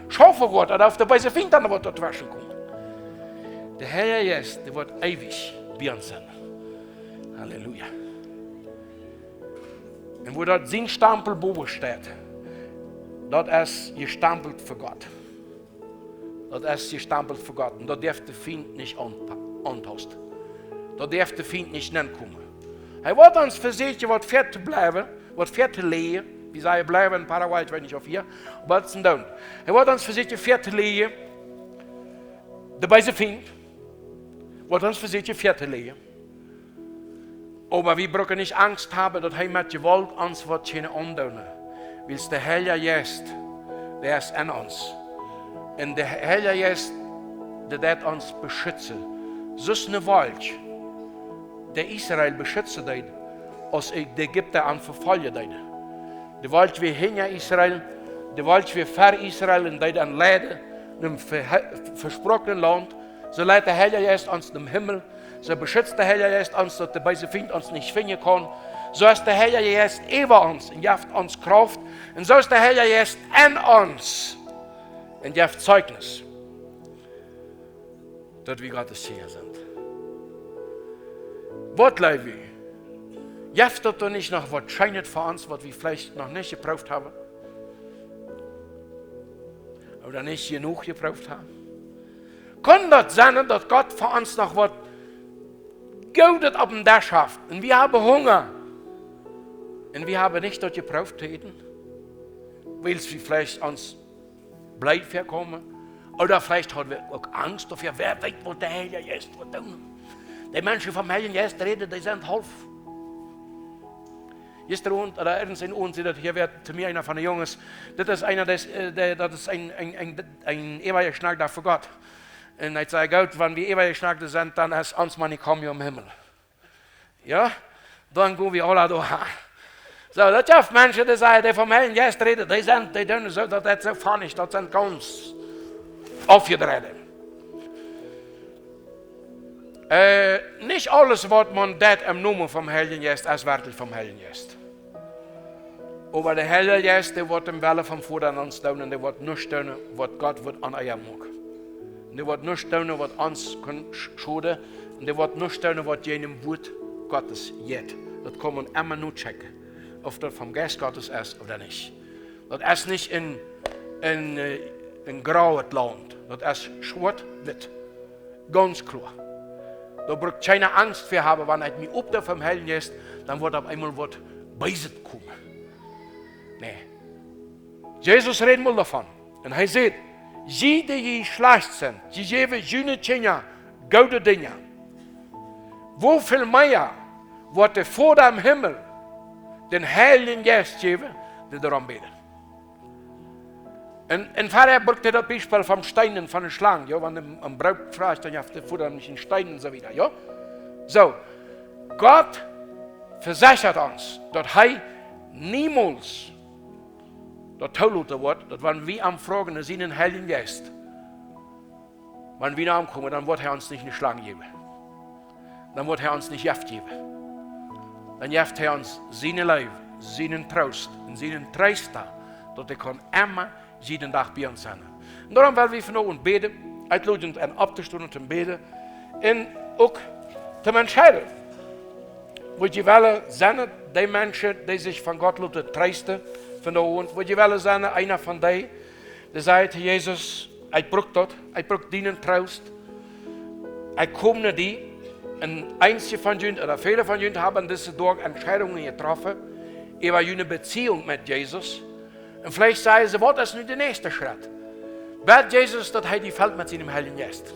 schaufen woat, ooda auf de beese Fient dan woat doatweschen komen. De Heilja Jeist, dee woat eewich bie ons sennen. Halleluja. Un wua daut sien Stampel bowen steit, daut es jestampelt fa Gott. Daut es jestampelt fa Gott. Un daut darf de Fient nich aunpa-, auntausten. Daut darf de Fient nich nenkomen. Hee woat ons vesieekjen, waut ver to bliewen, waut ver to läajen. Wie sajen bliewen en Paraguay, ekj weet nich, auf hia, oba daut es een Doon. Hee woat ons vesieekjen ver to läajen. De beese Fient woat ons vesieekjen ver to läajen. Oba wie brucken nich Angst haben, daut hee met Jewault ons woat kjennen aundoonen. Wiels de Heilja Jeist, dee es en ons. Un de Heilja Jeist, dee deit ons beschitzen. Soo aus eene Wolkj, dee Israel beschitzen deed, aus de Ägipta an vefoljen deeden. De Wolkj wia hinja Israel, de Wolkj wia ver Israel un deed an leiden, nom ve-, vesproakne Launt. Soo leit de Heilja Jeist ons nom Himmel. Soo beschizt de Heilja Jeist ons, daut de beese Fient ons nich finjen kaun. Soo es de Heilja Jeist äwa ons un jeft ons Krauft. Un soo es de Heilja Jeist en ons un jeft Zeichnis, daut wie Gottes Kjinja sent. Waut jleew wie? Jeft daut doa nich noch waut Scheenet fa ons, waut wie veleicht noch nich jeprooft haben? Ooda nich jenuach jeprooft haben? Kunn daut sennen, daut Gott fa ons noch waut Goodet oppem Desch haft un wie haben Hunga un wie haben nich daut jeprooft to äten? Wiels wie veleicht ons bleed väakomen. Ooda veleicht hauden wie uk Angst doafäa, wäa weet, waut de Heilje Jeist woat doonen. De Menschen vom Heiljen Jeist räden, dee sent haulf. Jistren Owent, ooda irjent een Owent, säd daut hia wia to mie eena von de Junges, dit es eena, dee es, äh, dee, daut es een, een, een, een äwajeschnakjda fa Gott. Un ekj säd: "Goot, wan wie äwajeschnakjda sent, dan es ons manicomio em Himmel." Jo? Dan go wie aula doa. Soo, daut jeft Menschen, dee sajen, dee vom Heiljen Jeist räden, dee sent, dee doonen soo, daut es soo funny, daut sent gaunz aufjedreit. Äh, nich aules, waut maun deit em Nomen vom Heiljen Jeist, es werkjlich vom Heiljen Jeist. Oba de Heilje Jeist, dee woat dän Wellen vom Voda en ons doonen, un dee woat nuscht doonen, waut Gott woat onea moaken. Un dee woat nuscht doonen, waut ons kaun sch-, schoden. Un dee woat nuscht doonen, waut jäajen daut Wuat Gottes jeit. Daut kaun maun emma nochecken, auf daut vom Jeist Gottes es ooda nich. Daut es nich een, een, äh, een grauet Launt. Daut es schwoat-witt. Gaunz kloa. Doa bruckt kjeena Angst väa haben, wan ekj mie oppdoo vom Heiljen Jeist, dan woat opp eemol waut Beeset komen. Nä. Jesus rät mol doavon. Un hee sajcht: "Jie, dee jie schlajcht sent, jie jäwen june Kjinja goode Dinja. Woo väl mea woat de Voda em Himmel dän Heiljen Jeist jäwen, dee doarom bäden?" Un, un wieda brukt hee daut Biespel vom Steen un von de Schlang, jo, wan een, een Broot froagt, dan jeft de Voda am nich een Steen un soo wieda, jo. Soo, Gott vesechat ons, daut hee niemols daut toloten woat, daut wan wie am froagen no sienen Heiljen Jeist, wan wie no am komen, dan woat hee ons nich eene Schlang jäwen. Dan woat hee ons nich Jeft jäwen. Dan jeft hee ons siene Leew, sienen Troost un sienen Treesta, daut hee kaun emma jieda Dach bie ons sennen. Un doarom well wie vondoag bäden, ekj lod junt en opptostonen toom bäden un uk toom entscheiden. Wudd jie wellen sennen dee Menschen, dee sikj von Gott loten treesten vondoag, wudd jie wellen sennen eena von dee, dee sajcht: "Jesus, ekj bruck daut, ekj bruck dienen Troost. Ekj kom no die." Un eenje von junt, ooda väle von junt, haben dise Doag Entscheidungen jetroffen äwa june Beziehung met Jesus. Un veleicht sajen see: "Waut es nu de näakjste Schrett?" Bäd Jesus, daut hee die felt met sienen Heiljen Jeist.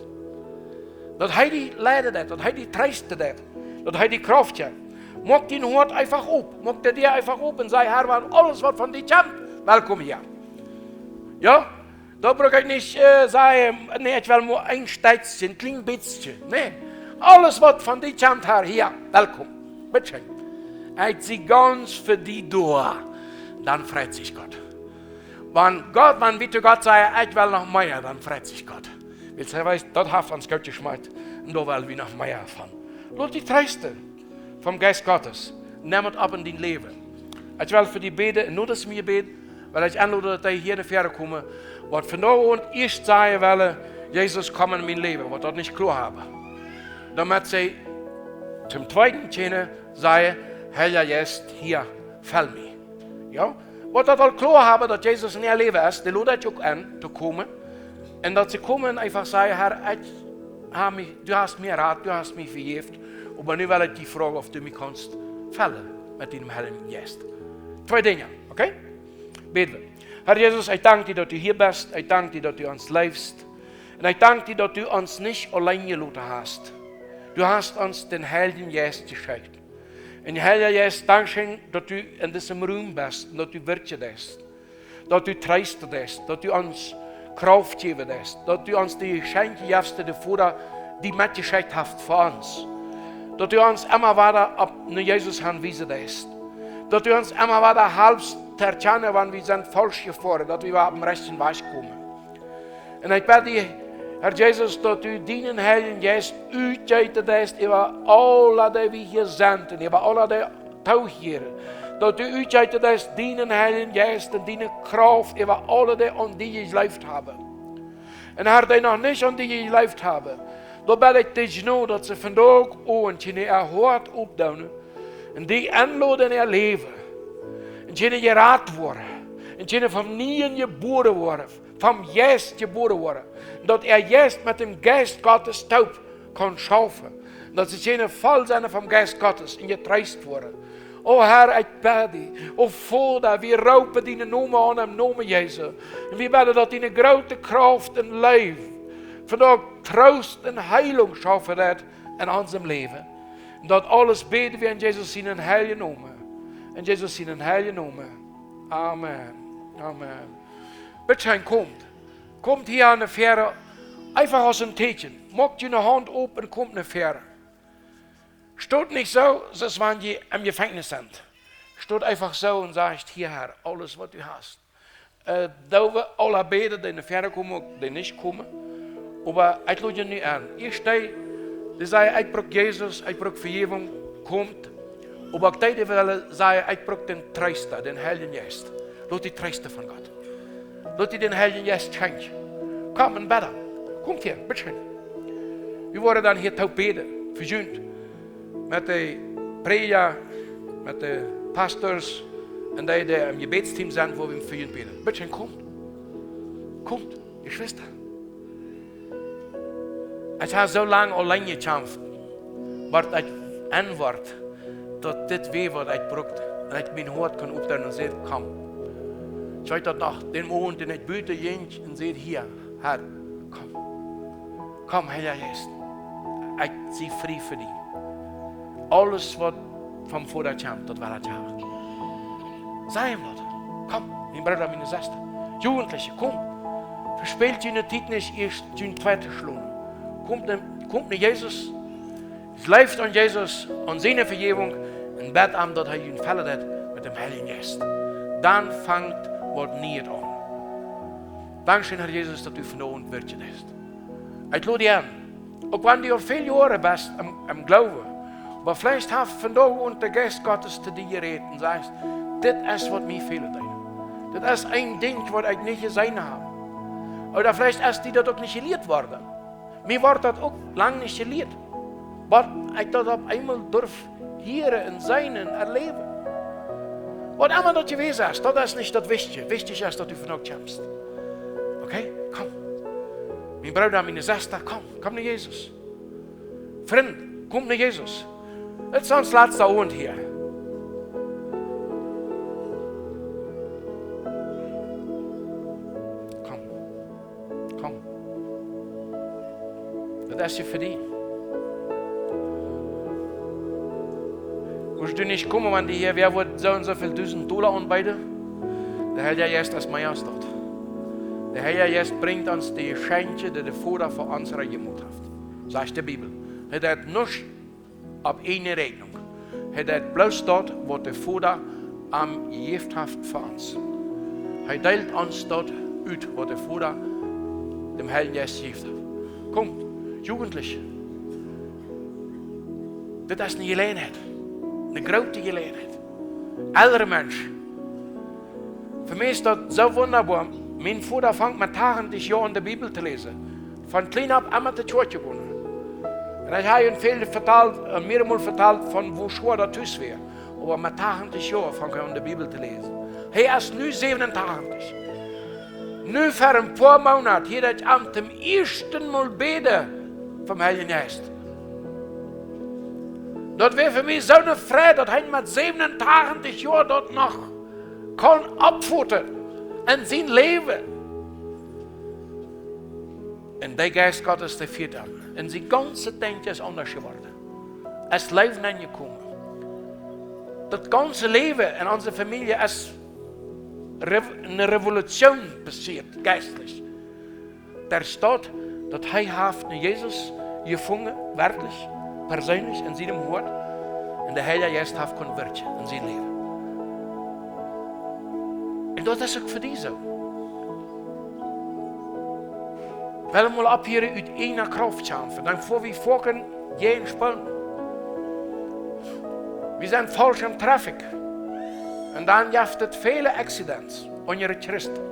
Daut hee die leiden deit, daut hee die treesten deit, daut hee die Krauft jeft. Moak dien Hoat eefach op, moak de Däa eefach op un saj: "Herr, wan aules, waut von die kjemt, welkom hia." Jo? Doa bruck ekj nich, äh, sajen: "Nä, ekj well mau een Stekjstje, een kjlien bätje." Nä. Aules, waut von die kjemt, Herr, hia, welkom. Bitte schön. Ekj sie gaunz fa die doa. Dan freit sikj Gott. Wan Gott, wan wie to Gott sajen: "Ekj well noch mea", dan freit sikj Gott. Wiels hee weet, daut haft ons Gott jeschmakjt. Un doa well wie noch mea von. Lot die treesten vom Jeist Gottes. Nemm et opp en dien Läwen. Ekj well fa die bäden, un no daut mie bäden, well ekj enloden, daut dee hia no väaren komen, waut vondoag ieescht sajen wellen: "Jesus, komm en mien Läwen", waut daut nich kloa haben. Doamet see toom tweeden kjennen sajen: "Heilja Jeist, hia, fell mie." Jo? Waut daut aul kloa haben, daut Jesus en äa Läwen es, dee lod ekj uk en to komen. Un daut see komen un eefach sajen: "Herr, ekj hab mie, du hast mie jerat, du hast mie vejäft. Oba nu well ekj die froagen, auf du mie kaust fellen met dien Heiljen Jeist." Twee Dinja, okay? Bäden wie. Herr Jesus, ekj dank die, daut du hia best. Ekj dank die, daut du ons leefst. Un ekj dank die, daut du ons nich auleen jeloten hast. Du hast ons dän Heiljen Jeist jeschekjt. Un Heilja Jeist, dankscheen, daut du en disem Rum best un daut du wirkjen deist. Daut du treesten deist, daut du ons Krauft jäwen deist, daut du ons dee Jeschenkje jefst, dee de Voda die metjeschekjt haft fa ons. Daut du ons emma wada opp no Jesus hanwiesen deist. Daut du ons emma wada halpst to erkjanen, wan wie sent faulsch jefoaren, daut wie opp dän rajchten Wajch komen. Un ekj bäd die, Herr Jesus, daut du dienen Heiljen Jeist utjeeten deist äwa aule, dee wie hia sent, un äwa aule, dee toohieren. Daut du utjeeten deist dienen Heiljen Jeist un diene Krauft äwa aule, dee aun die jejleeft haben. Un Herr, dee noch nich aun die jejleeft haben, Doa bäd ekj die nu, daut see vondoag aun kjennen äa Hoat opdoonen un die enloden en äa Läwen. Un kjennen jerat woaren. Un kjennen vom Nieen jebuaren woaren. Vom Jeist jebuaren woaren. Daut äa Jeist met däm Jeist Gottes toop kaun schaufen. Daut see kjennen voll sennen vom Jeist Gottes un jetreest woaren. O Herr, ekj bäd die. O Voda, wie roopen dienen Nomen aun em Nomen Jesu. Un wie bäden, daut diene groote Krauft un Leew vondoag Troost un Heilunk schaufen deit en onsem Läwen. Un daut aules bäden wie en Jesus sienen heiljen Nomen. En Jesus sienen heiljen Nomen. Amen. Amen. Bitte schön, komt. Komt hia no väaren. Eefach aus een Teakjen. Moakt june Haunt op un komt no väaren. Stot nich soo, aus wan jie em Jefenkjnis sent. Stot eefach soo un sajcht: Hia, Herr, aules waut du hast. Äh, doa wie aule bäden, dee no väaren komen, uk dee nich komen. Oba ekj lod junt nu aun. Hia steit, dee sajen: Ekj bruck Jesus, ekj bruck Vejäwunk, komt. Oba uk dee, dee wellen sajen: Ekj bruck dän Treesta, dän Heiljen Jeist. Lot die treesten von Gott. Lot die dän Heiljen Jeist schenkjen. Komm un bäd. Komt hia, bitte schön. Wie woaren dan hia toop bäden, fa junt. Met de Prädja, met de Pastors un dee, dee em Jebädsteam sent, wua wie fa junt bäden. Bitte schön, komt. Komt, Jeschwista. Ekj hab soo lang auleen jekjamft, bat ekj enwoat, daut dit wia waut ekj brukt. Un ekj mien Hoat kunn opdoonen un säd: Komm. Ekj weet daut noch, dän Owent, dän ekj buten jinkj un säd: Hia, Herr, komm. Komm, Heilja Jeist. Ekj sie frie fa die. Aules waut vom Voda kjemt, daut well ekj haben. Saj am daut. Komm, mien Brooda, miene Sesta. Jugendliche, komm. Vespält june Tiet nich, ieescht jun Twei to schlonen. Komm no, komm no Jesus. Jleeft aun Jesus, aun siene Vejäwunk un bät am, daut hee junt fellen deit met däm Heiljen Jeist. Dan fangt waut Nieet aun. Dankscheen, Herr Jesus, daut du vondoag Wieed deist. Ekj lod die aun, uk wan du aul väl Joaren best em, em Gloowen, oba veleicht haft vondoag de Jeist Gottes to die jerät un sajcht: Dit es waut mie fälen deed. Dit es een Dinkj waut ekj nich jeseenen hab. Ooda veleicht es die daut uk nich jelieet worden. Mie wort daut uk lang nich jelieet. Waut ekj daut opp eemol durf hieren un seenen un erläwen. Waut emma daut jewast es, daut es nich daut Wichtje. Wichtich es, daut du vondoag kjemst. Okay? Komm. Mien Brooda, miene Sesta, komm. Komm no Jesus. Frint, komm no Jesus. Dit es ons latsta Owent hia. Komm. Komm. Daut es hia fa die. Wurscht du nich komen, wan die hia, wäa woat soo un soo väl dusent Dolla aunbeeden? De Heilja Jeist es mea aus daut. De Heilja Jeist brinjt ons de Jeschenkje, dee de Voda fa ons reed jemoakt haft. Sajcht de Bibel. Hee deit nuscht opp ieejne Räakjnunk. Hee deit bloos daut, waut de Voda am jejäft haft fa ons. Hee deelt ons daut ut, waut de Voda däm Heiljen Jeist jejäft haft. Komm, Jugendliche. Dit es eene Jeläajenheit. Eene groote Jeläajenheit. Elre Mensch. Fa mie es daut soo wundaboa. Mien Voda funk met tachentich Joa aun de Bibel to läsen. Von kjlien opp emma to Kjoakj jegonen. Un ekj hab junt väl vetalt, äh, mearemol vetalt von woo schwoa daut tus wia. Oba met tachentich Joa funk hee aun de Bibel to läsen. Hee es nu säwen un tachentich. Nu ver een poa Moonat hieed ekj am toom ieeschten Mol bäden vom Heiljen Jeist. Daut wia fa mie soo eene Freid, daut hee met säwen un tachentich Joa daut noch kunn oppfoten en sien Läwen. Un de Jeist Gottes, dee fieed am. Un sien gaunzet Denkjen es aundasch jeworden. Es Läwen aunjekomen. Daut gaunze Läwen en onse Famielje es rev-, eene Revolution passieet, jeistlich. Derch daut, daut hee haft nu Jesus jefungen, werkjlich, perseenlich en sienem Hoat. Un de Heilja Jeist haft kunt wirkjen en sien Läwen. Un daut es uk fa die soo. Well wie mol opphieren ut ieejne Krauft to kjamfen, dan woa wie foaken jäajen spoolen. Wie sent faulsch em Traffic. Un dan jeft et väle Accidents unja Christen.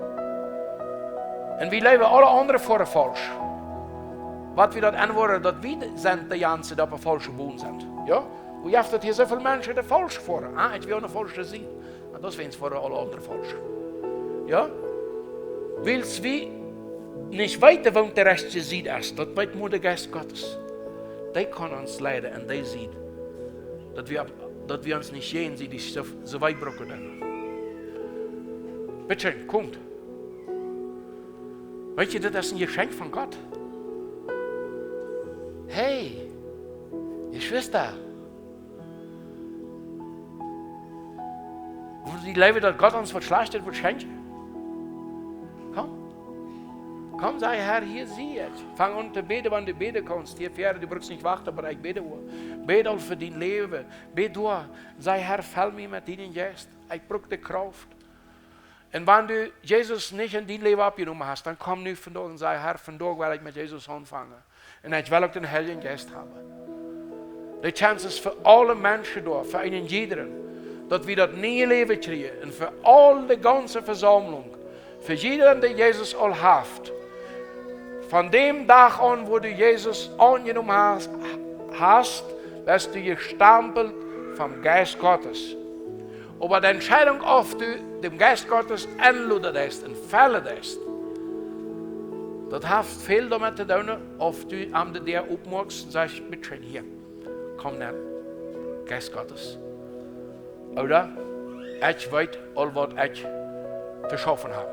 Un wie läwen aule aundre fa faulsch. Waut wie daut enwoaren, daut wie sent de janse, daut wie faulsche Boon sent. Jo? Woo jeft daut hia soo väl Menschen, dee faulsch foaren? Ah, ekj well ne faulsche Sied. Un daut sent foaren aule aundre faulsche. Jo? Wiels wie nich weeten, woo de rajchte Sied es, daut weet mau de Jeist Gottes. Dee kaun ons leiden aun dee Sied. Daut wie, daut wie ons nich jäajensiedich soo, soo wiet brucken doonen. Bitte schön, komt. Weetst du, daut es een Jeschenkj von Gott. Hey, Jeschwista. Wudd jie jleewen, daut Gott ons waut Schlajchtet wudd schenkjen? Komm. Komm, saj: Herr, hia sie ekj. Fang aun to bäden, wan du bäden kaust. Hia wieda, du brukst nich wachten, bat ekj bäden woa. Bäd aul fa dien Läwen. Bäd doa. Saj: Herr, fell mie met dienen Jeist. Ekj bruk de Krauft. Un wan du Jesus nich en dien Läwen oppjenomen hast, dan komm nu vondoag un saj: Herr, vondoag well ekj met Jesus aunfangen. Un ekj well uk dän Heiljen Jeist haben. De Chance es fa aule Menschen doa, fa eenen jiedren, daut wie daut niee Läwen kjrieen. Un fa aul de gaunze Vesaumlunk, fa jiedren, dee Jesus aul haft. Von däm Dach aun, wua du Jesus aunjenomen hast, hast, best du jestampelt vom Jeist Gottes. Oba de Entscheidunk, auf du däm Jeist Gottes enloden deist un fellen deist, daut haft väl doamet to doonen, auf du am de Däa oppmoakst un sajchst: Bitte schön, hia, komm nenn, Jeist Gottes. Ooda: Ekj weet aul, waut ekj to schaufen hab.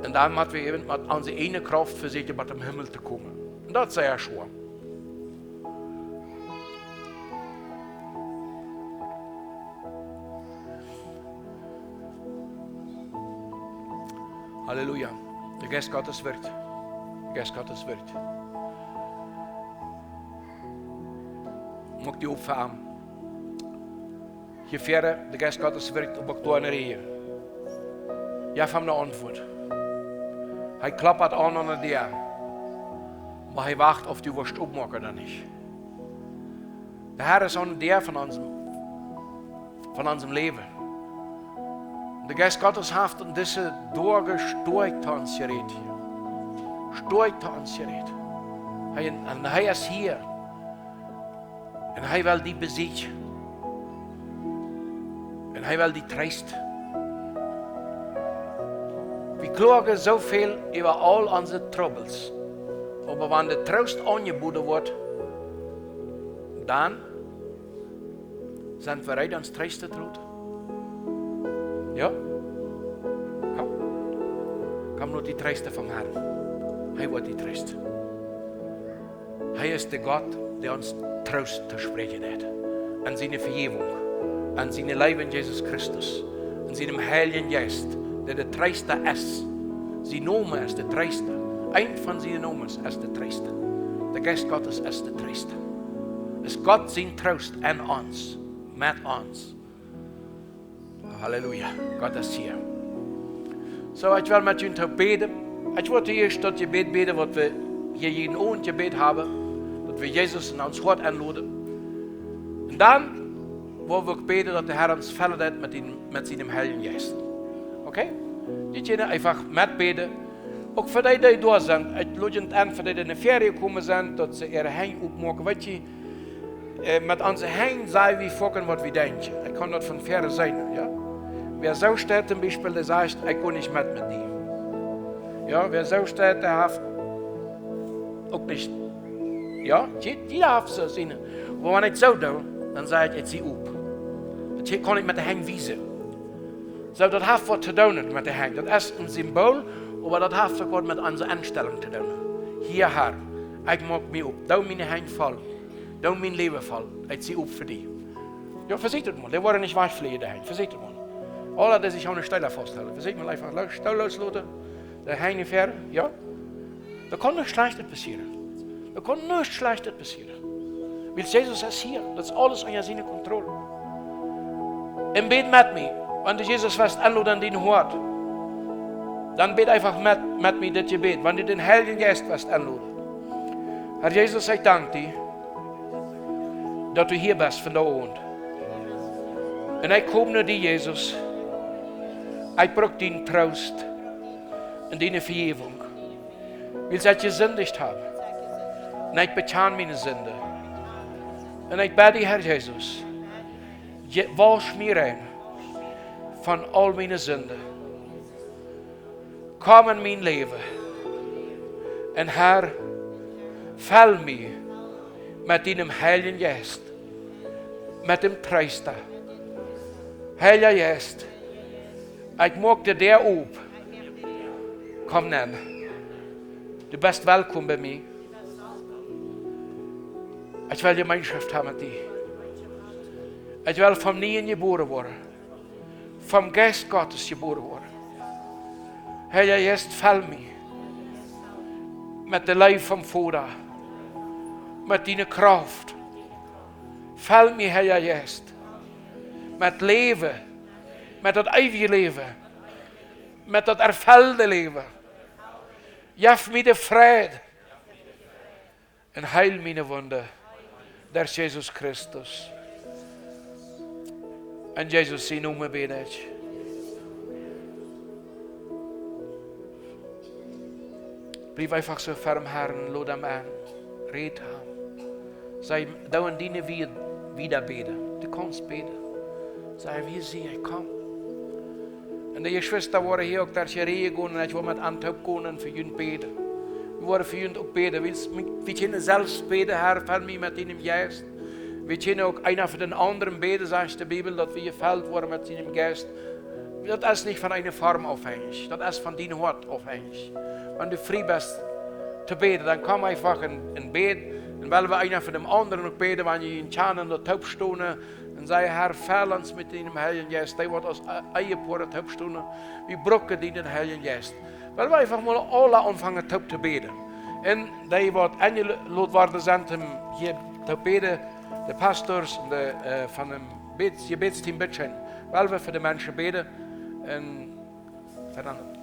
Un dan mott wie äwen met onse eejne Krauft vesieekjen, bat em Himmel to komen. Un daut es sea schwoa. Halleluja. De Jeist Gottes wirkjt. De Jeist Gottes wirkjt. Moak die opp fa am. Hia wieda, de Jeist Gottes wirkjt uk doa enne Räj. Jeff am ne Auntwuat. Hee kloppt aun aune Däa. Oba hee wacht, auf du woascht oppmoaken ooda nich. De Herr es aune Däa von onsem, von onsem Läwen. De Jeist Gottes haft en dise Doag stoakj to ons jerät. Stoakj to ons jerät. Hee, un hee es hia. Un hee well die besieekjen. Un hee well die treesten. Wie kloagen soo väl äwa aul onse Trubbels. Oba wan de Troost aunjeboden woat, dan sent wie reed, ons treesten to loten? Jo? Komm. Komm, lot die treesten vom Herrn. Hee woat die treesten. Hee es de Gott, dee ons Troost to spräakjen haft. Aun siene Vejäwunk, aun siene Leew en Jesus Christus, aun sienem Heiljen Jeist, dee de Treesta es. Sien Nomen es de Treesta. Eent von siene Nomes es de Treesta. De Jeist Gottes es de Treesta. Es Gott sien Troost aun ons, met ons. Halleluja, Gott es hia. Soo, ekj well met junt toop bäden. Ekj wull ieescht daut Jebäd bäden, waut wie hia jieda Owent jebät haben, daut wie Jesus en ons Hoat enloden. Un dan wull wie uk bäden, daut de Herr ons fellen deit met dän, met sienem Heiljen Jeist. Okay? Jie kjennen eefach metbäden. Uk fa dee, dee doa sent, ekj lod junt en, fa dee, dee no väaren jekomen sent, daut see äare Henj oppmoaken. Weetst du, äh, met onse Henj saj wie foaken, waut wie denkjen. Ekj kaun daut von väaren seenen, jo? Wäa soo steit, toom Biespel, dee sajcht: Ekj go nich met, met die. Jo, wäa soo steit, dee haft uk nich, jo, jie-, jieda haft soo siene. Oba wan ekj soo doo, dan saj ekj: Ekj sie opp. Daut hia kaun ekj met de Henj wiesen. Soo, daut haft waut to doonen met de Henj. Daut es een Symbol, oba daut haft uk waut met onse Enstalunk to doonen. Hia, Herr, ekj moak mie opp. Doo miene Henj voll. Doo mien Läwen voll. Ekj sie opp fa die. Jo, vesieekjt daut mol. Dee woaren nich wajchfleajen, de Henj. Vesieekjt daut mol. Aule, dee sikj aun de Städ fausthoolen. Vesieekjt mol eefach los, Stool lossloten. De Henj no väaren, jo? Doa kaun nuscht Schlajchtet passieren. Doa kaun nuscht Schlajchtet passieren. Wiels Jesus es hia. Daut es aules unja siene Kontroll. Un bäd met mie. Wan du Jesus west enloden en dien Hoat, dan bäd eefach met, met mie dit Jebäd. Wan du dän Heiljen Jeist west enloden. Herr Jesus, ekj dank die, daut du hia best vondoag Owent. Un ekj kom no die, Jesus. Ekj bruck dienen Troost un diene Vejäwunk. Wiels ekj jesindicht hab. Un ekj bekjan miene Sind. Un ekj bäd die, Herr Jesus, je, wausch mie rein von aul miene Sind. Komm en mien Läwen. Un Herr, fell mie met dienem Heiljen Jeist, met däm Treesta. Heilja Jeist, ekj moak de Däa op. Komm nenn. Du best welkom bie mie. Ekj well Jemeenschoft haben met die. Ekj well von nieem jebuaren woaren. Vom Jeist Gottes jebuaren woaren. Herr Jeist, fell mie met de Leew vom Voda, met diene Krauft. Fell mie, Herr Jeist, met Läwen, met daut eewje Läwen, met daut erfellde Läwen. Jeff mie de Fräd un heil miene Wunden derch Jesus Christus. En Jesus sien Nomen bäd ekj. Bliew eefach soo ferm, Herr, un lot am aun. Räd am. Saj, doo en diene Wieed wieda bäden. Du kaust bäden. Saj, hia sie ekj, komm. Un de Jeschwista woaren hia uk derch de Rieej gonen un ekj well met an toop gonen un fa junt bäden. Wie woaren fa junt uk bäden. Wie, wie kjennen selfst bäden, Herr, fell mie met dienem Jeist. Wie kjennen uk eena fa dän aundren bäden, sajcht de Bibel, daut wie jefelt woaren met sienem Jeist. Daut es nich von eene Form aufhenjich, daut es von dien Hoat aufhenjich. Wan du frie best to bäden, dan komm eefach en, en Bäd. Un well wie eena fa dän aundren uk bäden, wan jie junt kjanen, daut toop stonen. Un saj, Herr, fell ons met dienem Heiljen Jeist, dee waut aus E-, Ehepoa toop stonen. Wie brucken dienen Heiljen Jeist. Well wie eefach mol aula aunfangen toop to bäden. Un dee waut enjelot worden sent om hia to bäden, de Pastors un de, äh, von däm Bäd-, Jebädsteam, bitte schön. Well wie fa de Menschen bäden. Un verandat.